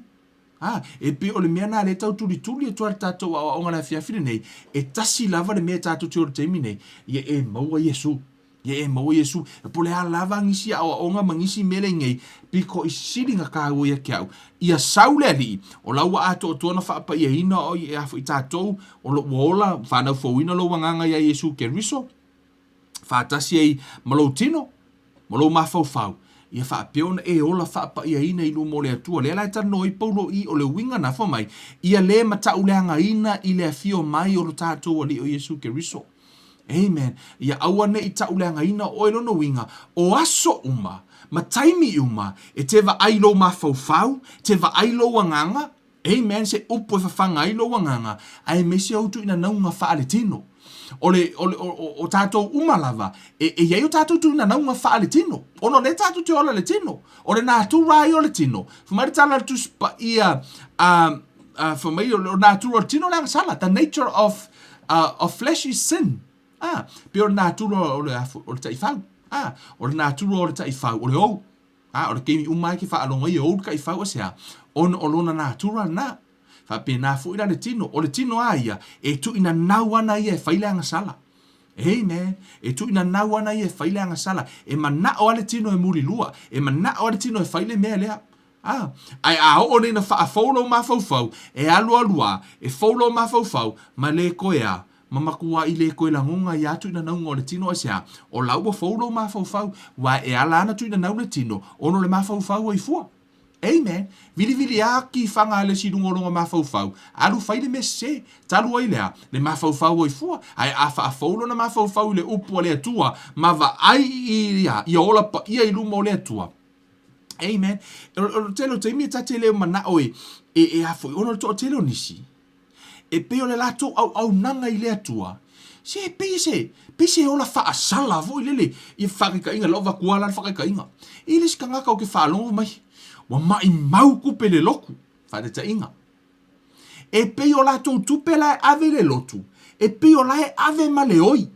A, e pei o le mea lena lea e tau tulituli atu ai le tatou aoaoga i le afiafi lenei, e tasi lava le mea e tatou te o i le taimi nei, ia e maua Iesu. Ia e maua Iesu. E po o le a lava nisi aoaoga ma nisi mea le nei, pito i sili na tāua ia te au. Ia sau le Alii, o la ua atoatoa na faapaiaina o i a foi tatou, o lo ua ola, whanau fouina lou agaga iā Iesu Keriso, whātasi ai ma lou tino. Ma lou mafaufau, ia faapea ona e ola faapaiaina i luma o le Atua. Lea la e talanoa ai Paulo i, o le uiga na, fai mai, ia le matauleagaina i le afio mai o lo tatou Alii o Iesu Keriso. Amen. Ia aua ne i tauleagaina oe lona uiga, o aso uma, ma taimi uma, e te vaai i lou mafaufau, te vaai lou agaga, Amen, se upu e fafaga ai lou agaga, aemaise ou tuuinanauga faaletino. O le, o le, o, o, o tatou uma lava, e, e i ai o tatou tuuinanauga faaletino, ona o lea tatou te ola i le tino. O le natura ia o le tino. Fai mai le tala a le Tusi Paia, a, a, fai mai, o le natura o le tino o le agasala. The nature of, uh, of flesh is sin. Ah, pei o le natura o le, o le taifau. Ah, o le natura o le taifau, o le ou. A o le taimi uma lava e te faalogo ai e ou le taifau aisea? Ona o lona natura lena. Faapena foi la le tino. O le tino a ia, e tuuinanau ana ia e fai le agasala. Amen. E tuuinanau ana ia e fai le agasala. E manao lava le tino e mulilua. E manao lava le tino e fai le mea lea. A, ae a oo nei ina faafou lou mafaufau, e alualu a, e fou lou mafaufau, ma le toe a, Ma matuai le toe lagona ia tuinanauga o le tino aisea? O la ua fou lou mafaufau, ua e ala ana tuinanau le tino, ona o le mafaufau ai fua. Amen. Vilivili a tifaga a le isi i luga o lona mafaufau, alu fai le mea sese, talu ai lea, le mafaufau ai fua, ae a faafou lona mafaufau i le upu a le Atua, ma vaai i ia, ia ola paia i luma o le Atua. Amen. O, o le tele o taimi e ta te le manao e, e, e a foi, ona o le toatele o nisi, E pei o le latou auaunaga i le Atua, se e pei se, pei se ola faasala foi lele i faakaitaiga, lau avatua la le faakaitaiga. E i le isi tagata ou te faalogo mai, ua maimau tupe i le lotu, faataitaiga. E pei o latou tupe la e ave i le lotu, e pei o la e ave ma le oi.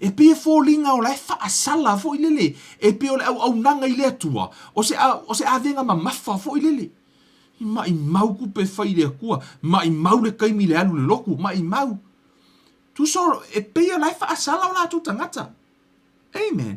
E pei e foliga o la e faasala foi lele, e pei o le auaunaga i le Atua, o se, o se avega mamafa foi lele. I maimau tupe e fai i le Atua, maimau le taimi i le alu i le lotu, maimau. Tusa o, e pei o la e faasala o latou tagata. Amen.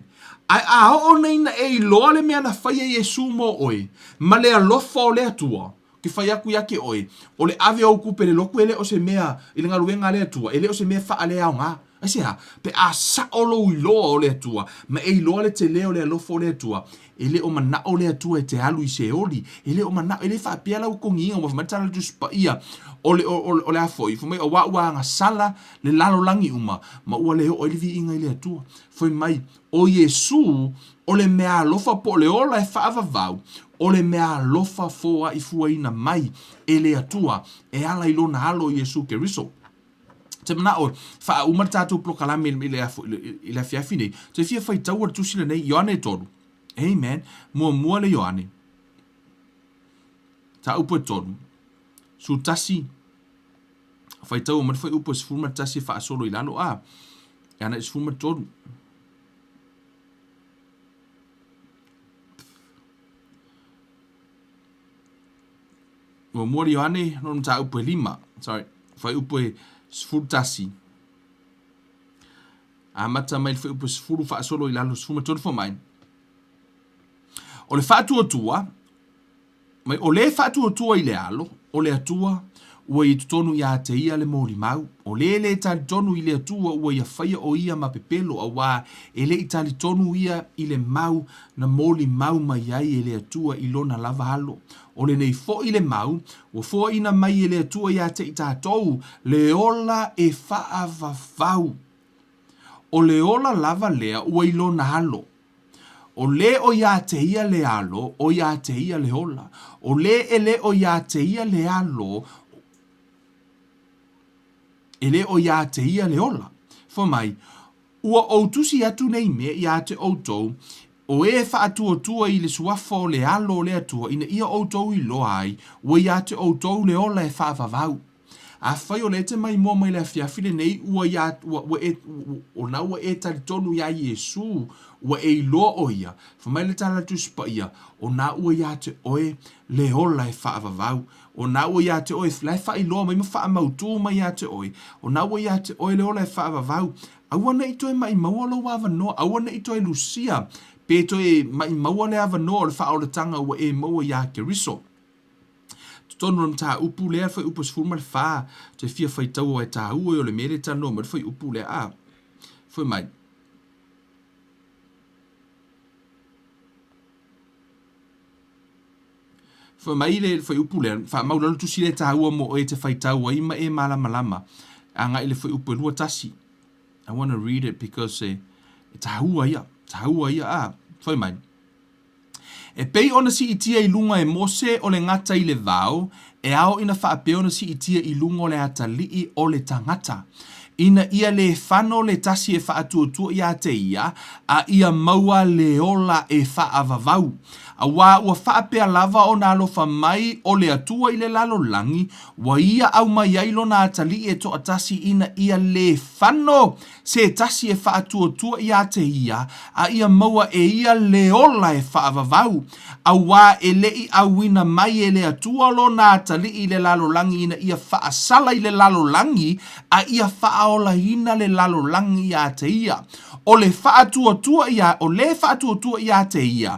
Ae a oo nei ina e iloa le mea na faia Iesu mo oe, ma le alofa o le Atua, ou te fai atu ia te oe, o le ave o ou tupe i le lotu e le o se mea, i le galuega a le Atua, e le o se mea faaleaoga. Aisea? Pe a sao lou iloa o le Atua, ma e iloa le tele o le alofa o le Atua, E le o manao le Atua e te alu i Seoli. E le o manao, e le faapea lau totogiina, ua fai mai le tala a le Tusi Paia, o le, o, o, o le a foi, fai mai, auā ua agasala le lalolagi uma, ma ua le oo ai le viiga i le Atua. Fai mai, o Iesū, o le meaalofa po o le ola e faavavau, o le meaalofa foaifuaina mai e le Atua e ala i Lona Alo Iesū Keriso. Te manao, faauma le tatou polokalame i le, i le afiafi nei. Te fia faitaua le tusi lenei, Ioane 3. Amen. Muamua le Ioane. Mataupu e 3. 11. Faitaua mai le fuaiupu e 11 e faasolo i lalo a. E ana i 13. Muamua le Ioane, lona mataupu e 5, sorry, fuaiupu e 11. Amata mai le fuaiupu e 10 faasolo i lalo 13 fai mai. O le faatuatua, mai o le faatuatua i le alo, o le Atua, ua i totonu ia te ia le molimau. O le le talitonu i le Atua ua ia faia o ia ma pepelo, auā e le i talitonu ia i le mau na molimau mai ai e le Atua i lona lava alo. O lenei foi le mau, ua foaina mai e le Atua ia te i tatou, le ola e faavavau. O le ola lava lea ua i lona alo. O le o iā te ia le alo, o iā te ia le ola. O le e le o iā te ia le alo, e le o iā te ia le ola. Fai mai, Ua ou tusi atu nei mea iā te ʻoutou, o e faatuatua i le suafa o le Alo o le Atua, ina ia ʻoutou iloa ai, ua iā te ʻoutou le ola e faavavau. Afai o lea e te maimoa mai le afiafi lenei, ua iā, ua, ua e, o na ua e talitonu iā Iesū, ua e iloa ʻo ia, fai mai le tala a le Tusi Paia, o na ua iā te ʻoe le ola e faavavau. O na ua iā te ʻoe, la e faailoa mai ma faamautū mai iā te ʻoe, o na ua iā te ʻoe le ola e faavavau. Aua ne i toe maʻimaua lou avanoa, aua ne i toe lusia, pe toe maʻimaua le avanoa o le faaolataga ua e maua iā Keriso. Totonu o le mataupu lea, le fuaiupu e 14, toe fia faitaua e tāua i o le mea lea e talanoa mai le fuaiupu lea, a, fai mai. Fai mai le fuaiupu lea, faamau lalo tusi lea e taua mo oe e te faitau ai ma e malamalama agai i le fuaiupu e 21. I want to read it because e, e taua ia, taua ia, a, fai mai. E pei ona siitia i luga e Mose o le gata i le vao, e ao ina faapea ona siitia i luga o le atalii o le tagata, ina ia lē fano le tasi e faatuatua iā te ia, a ia maua le ola e faavavau. Auā ua faapea lava ona alofa mai o le Atua i le lalolagi, ua ia aumai ai lona atalii e toatasi ina ia lē fano se tasi e faatuatua iā te ia, a ia maua e ia le ola e faavavau. Auā e le i auina mai e le Atua lona atalii i le lalolagi ina ia faasala i le lalolagi, a ia faaolaina le lalolagi iā te ia. O le faatuatua iā, o le faatuatua iā te ia,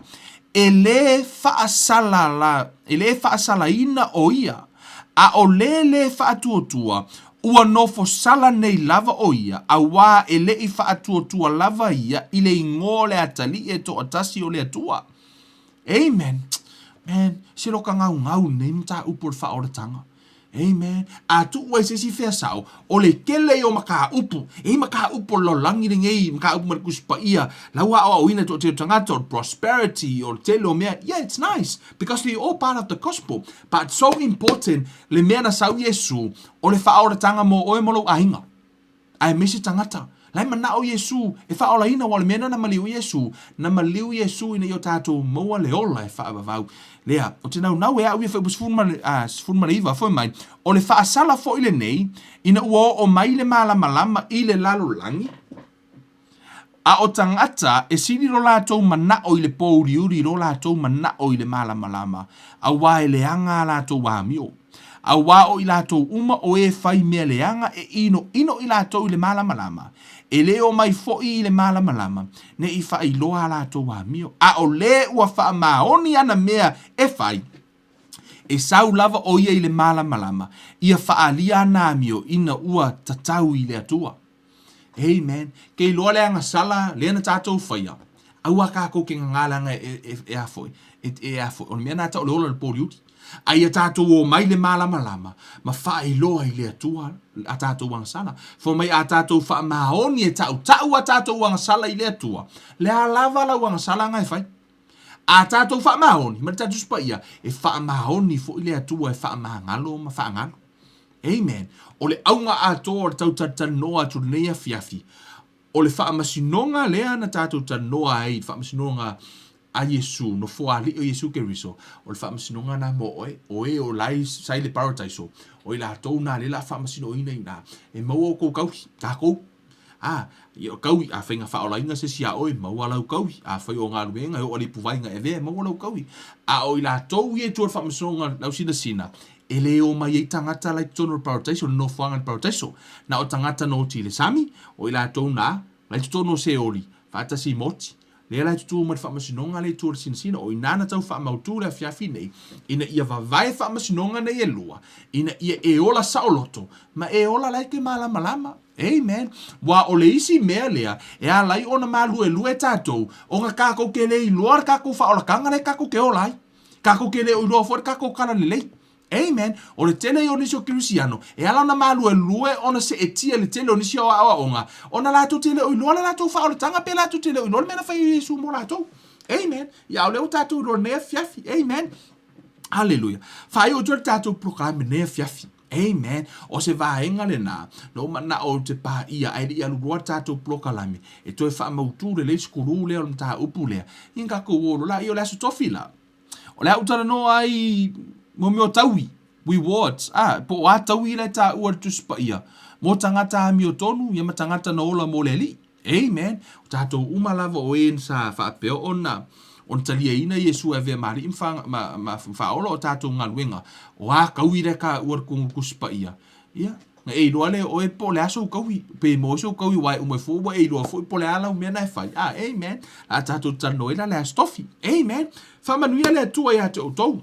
e lē faasala la, e lē faasalaina ʻo ia, a ʻo le lē faatuatua, ua nofo sala nei lava ʻo ia, auā e le i faatuatua lava ia i le igoa o le atalii e toatasi o le Atua. Amen. Man, se loka gaugau lenei mataupu o le faaolataga. Amen. A tuu ai se isi fea sao, o le tele ia o mataupu, e i ai mataupu o le lalolagi lenei, mataupu ma le Tusi Paia, la ua aoaoina e toatele o tagata, o le prosperity, o le tele o mea, yeah it's nice, because they all part of the gospel, but so important le mea na sau Iesu, o le faaolataga mo oe ma lou aiga. Aemaise tagata. La e manao Iesu e faaolaina aua o le mea lena na maliu ai Iesu, na maliu Iesu ina ia o tatou maua le ola e faavavau. Lea, ou te naunau e au ia fuaiupu 19 foi mai, o le faasala foi lenei, ina ua oo mai le malamalama i le lalolagi, a o tagata e sili lo latou manao i le pōuliuli i lo latou manao i le malamalama, auā e leaga a latou amio. Auā o i latou uma o e fai mea leaga e ʻinoʻino i latou i le malamalama, e lē o mai foʻi i le malamalama, ne i faailoa a latou amio. A o lē ua faamaoni ana mea e fai, e sau lava ʻo ia i le malamalama, ia faaalia ana amio ina ua tatau i le Atua. Amen. Ke iloa le agasala lea na tatou faia, aua kākou ke gagā leaga e, e, e, a foi, e, e a foi, o le mea na tau o le ola o le pōliuli. A ia tatou o mai le malamalama ma faailoa i le Atua a tatou agasala. Fai mai a tatou faamaoni e tautau a tatou agasala i le Atua, le a lava lau agasala aga e fai. A tatou faamaoni ma le tatou Tusi Paia, e faamaoni foi le Atua e faamagalo ma faagalo. Amen. O le auga atoa o le tau talatalanoa atu i lenei afiafi, o le faamasinoga lea na tatou talanoa ai, le faamasinoga a Iesu, nofoalii o Iesu Keriso, o le faamasinoga na mo oe, o e o lai sa i le paradaiso, o i latou na lea o le a faamasinoina i ina, e maua outou kaui, takou. A, ia o kaui, afai na faaolaina se isi iā oe, maua lau kaui. Afai o galuega e oo i le ipuvaiga e avea, e maua lau kaui. A o i latou ia i tua o le faamasinoga lausinasina, e le o mai ai tagata la i totonu o le paradaiso, le nofoaga i le paradaiso. Na o tagata na oti i le sami, o i latou na, la i totonu o Seoli, faatasi i moti. Lea la e tutū mai le faamasinoga lea i tua o le sinasina, o i ina na tau faamautu le afiafi nei, ina ia vavae faamasinoga nei e lua, ina ia e ola saoloto, ma e ola la e te malamalama. Amen. Ua o le isi mea lea e ala ai ona māluelue tatou, ona kākou ke le iloa le kākou faaolataga lea kākou ke ola ai. Kākou ke le o iloa foi le kākou kala lelei. Amen. O le tele ia o nisi o Kerisiano, e ala ona māluelue ona seetia i le tele o nisi o aoaoga, ona latou te le o iloa le latou faaolataga pe latou te le o iloa le mea na fai e Iesu mo latou. Amen. Ia a o lea ua tatou iloa i lenei afiafi. Amen. Haleluia. Faaiu atu ai le tatou polokalame i lenei afiafi. Amen. O se vaega lena, na ou manao ou te paia ae le i alu loa le tatou polokalame, e toe faamautu lelei le sukulu lea o le mataupu lea. Ia na tatou o loa laia o le Aso Tofi la. O le a ou talanoa ai mo mea o taui, rewards, a, po o a taui la e taua i le Tusi Paia, mo tagata amiotonu, ia ma tagata na ola mo le Alii. Amen. O tatou uma lava o e sa faapea ona ona taliaina Iesu e avea ma Alii ma, ma, ma, ma faaola o tatou galuega, o a taui la e taua i le Tusi Paia, ia, na e iloa lea e oe po o le a sou taui, pe maua ai sou taui aua e uma ifo ua e iloa foi po o le a lau mea na e fai. Ah, amen. A tatou talanoa ai la le Aso Tofi. Amen. Faamanuia le Atua ia te outou.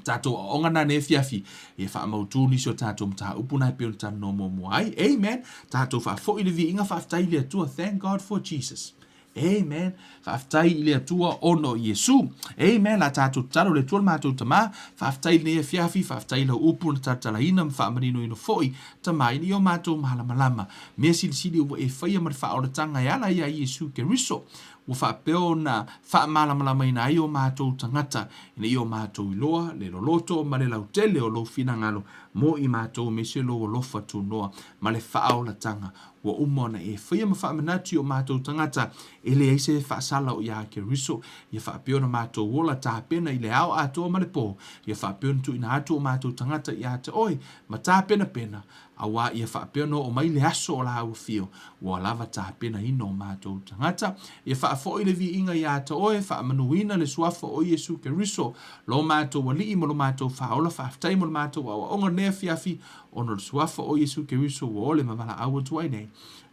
Tatou aoaoga na nei afiafi, ia faamautu nisi o tatou mataupu na e pei ona talanoa muamua ai. Amen. Tatou faafoi le viiga faafetai i le Atua. Thank God for Jesus. Amen. Faafetai i le Atua ona o Iesu. Amen. La tatou tatalo le Atua le matou Tama. Faafetai i lenei afiafi, faafetai i lau upu na talatalaina ma faamaninoina foi, Tama, ina ia o matou malamalama. Mea silisili ua e faia ma le faaolataga e ala iā Iesu Keriso, ua faapea ona faamalamalamaina ai o matou tagata, ina ia o matou iloa le loloto ma le lautele o lou finagalo mo i matou aemaise lou alofa tunoa ma le faaolataga ua uma ona e faia ma faamanatu i o matou tagata e leai se faasala o iā Keriso, ia faapea ona matou ola tapena i le ao atoa ma le pō, ia faapea ona tuuina atu o matou tagata iā te oe ma tapenapena, auā ia faapea ona oo mai le aso o lāua fio, ua lava tapenaina o matou tagata. Ia faafoi le viiga iā te oe, faamanuina le suafa o Iesu Keriso, lo matou Alii ma lo matou Faaola, faafetai mo le matou aoaoga lenei afiafi, ona o le suafa o Iesu Keriso ua ole ma valaau atu ai nei.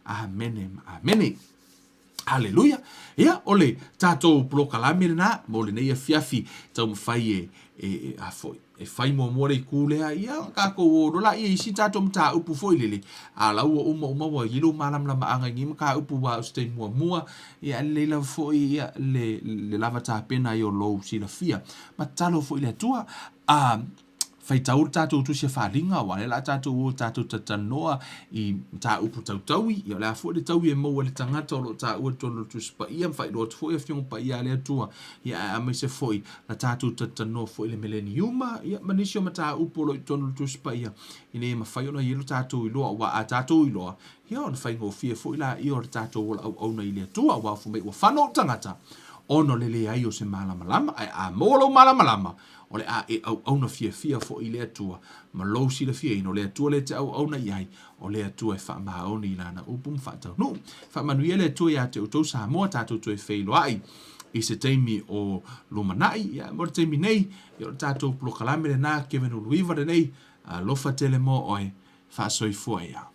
Amene ma amene. Haleluia! Ia, o le tatou polokalame lena mo lenei afiafi taumafai e, e, e a foi, e fai muamua le itu lea, ia, tatou o loa laia i isi tatou mataupu foi lele, a o la ua uma uma ua i ai lou malamalamaaga i nei mataupu aua o se taimi muamua, ia, e lelei lava foi ia, le, le lava tapena ai o lou silafia. Ma tatalo foi i le Atua, a, Faitau le tatou tusi a Faalinga, aua o lea o le a tatou o tatou talatalanoa i mataupu tau taui, ia o le a foi le taui e maua e le tagata o lo o taua i totonu o le Tusi Paia, ma faailoa atu foi Afioga Paia a le Atua, ia ae aemaise foi la tatou talatalanoa foi i le Mileniuma, ia ma nisi o mataupu o lo o i totonu o le Tusi Paia, ina ia mafai ona i ai lo tatou iloa, aua a tatou iloa, ia ona faigofie foi laia o le tatou ola auauna i le Atua, aua fai mai ua fano ou tagata ona o le leai o se malamalama, ae a maua lou malamalama, O le a e auauna fiafia foi i le Atua, ma lou silafiaina, o le Atua lea e te auauna i ai, o le Atua e faamaoni i Lana upu ma faataunuu. Faamanuia le Atua ia te outou Samoa, tatou toe feiloai i se taimi o lumanai, ia, mo le taimi nei, ia o le tatou polokalame lena, Kevin Uluiva lenei, alofa tele mo oe, faasoifua ia.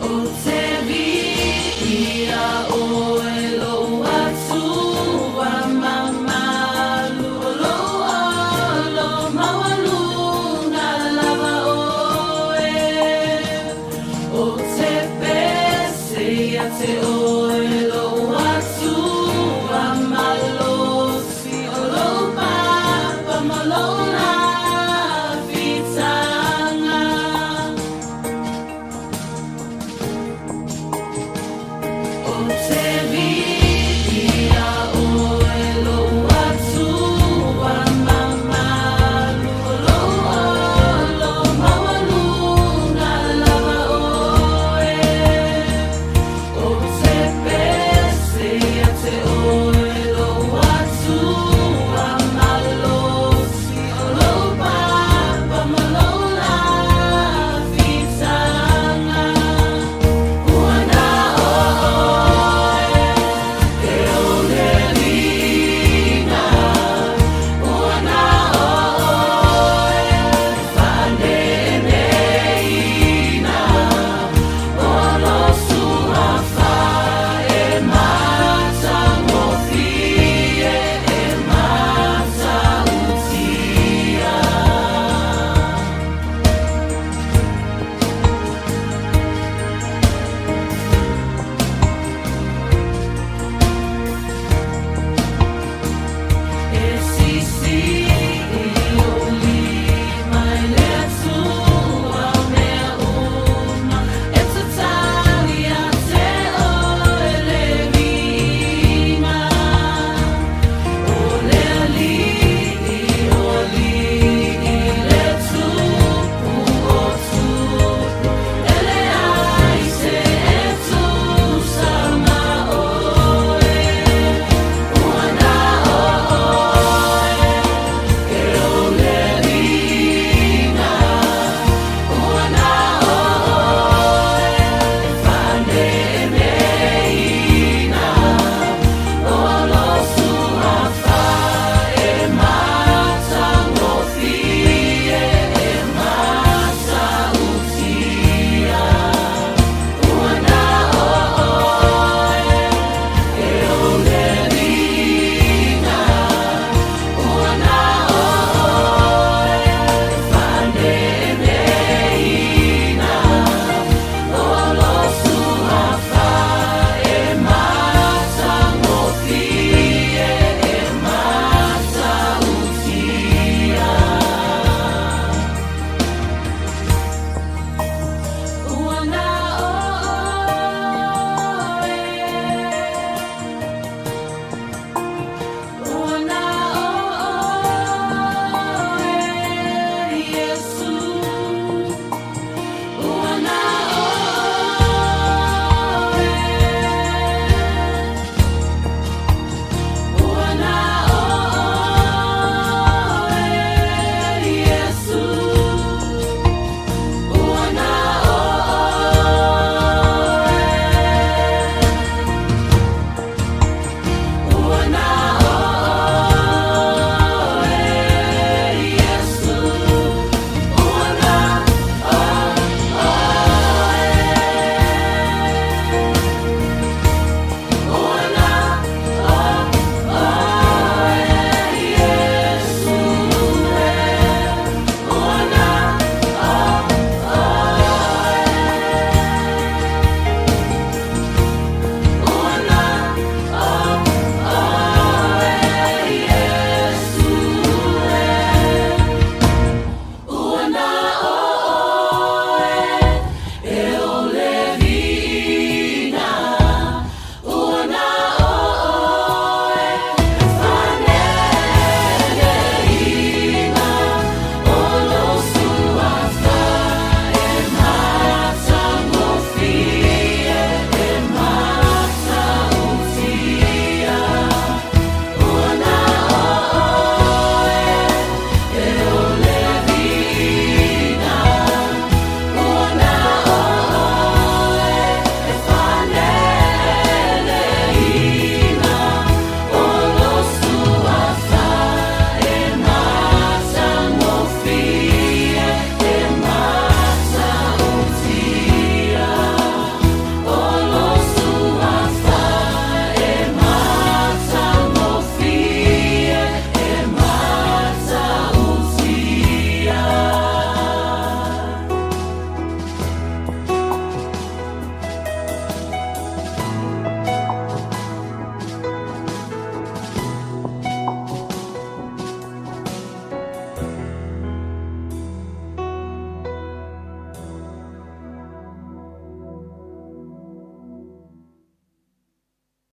O te viia oe lou Atua mamalu o lou olo maualuga lava oe. O te pese ia te oe lou Atua malosi o lou papa ma lou lafitaga. O te viia.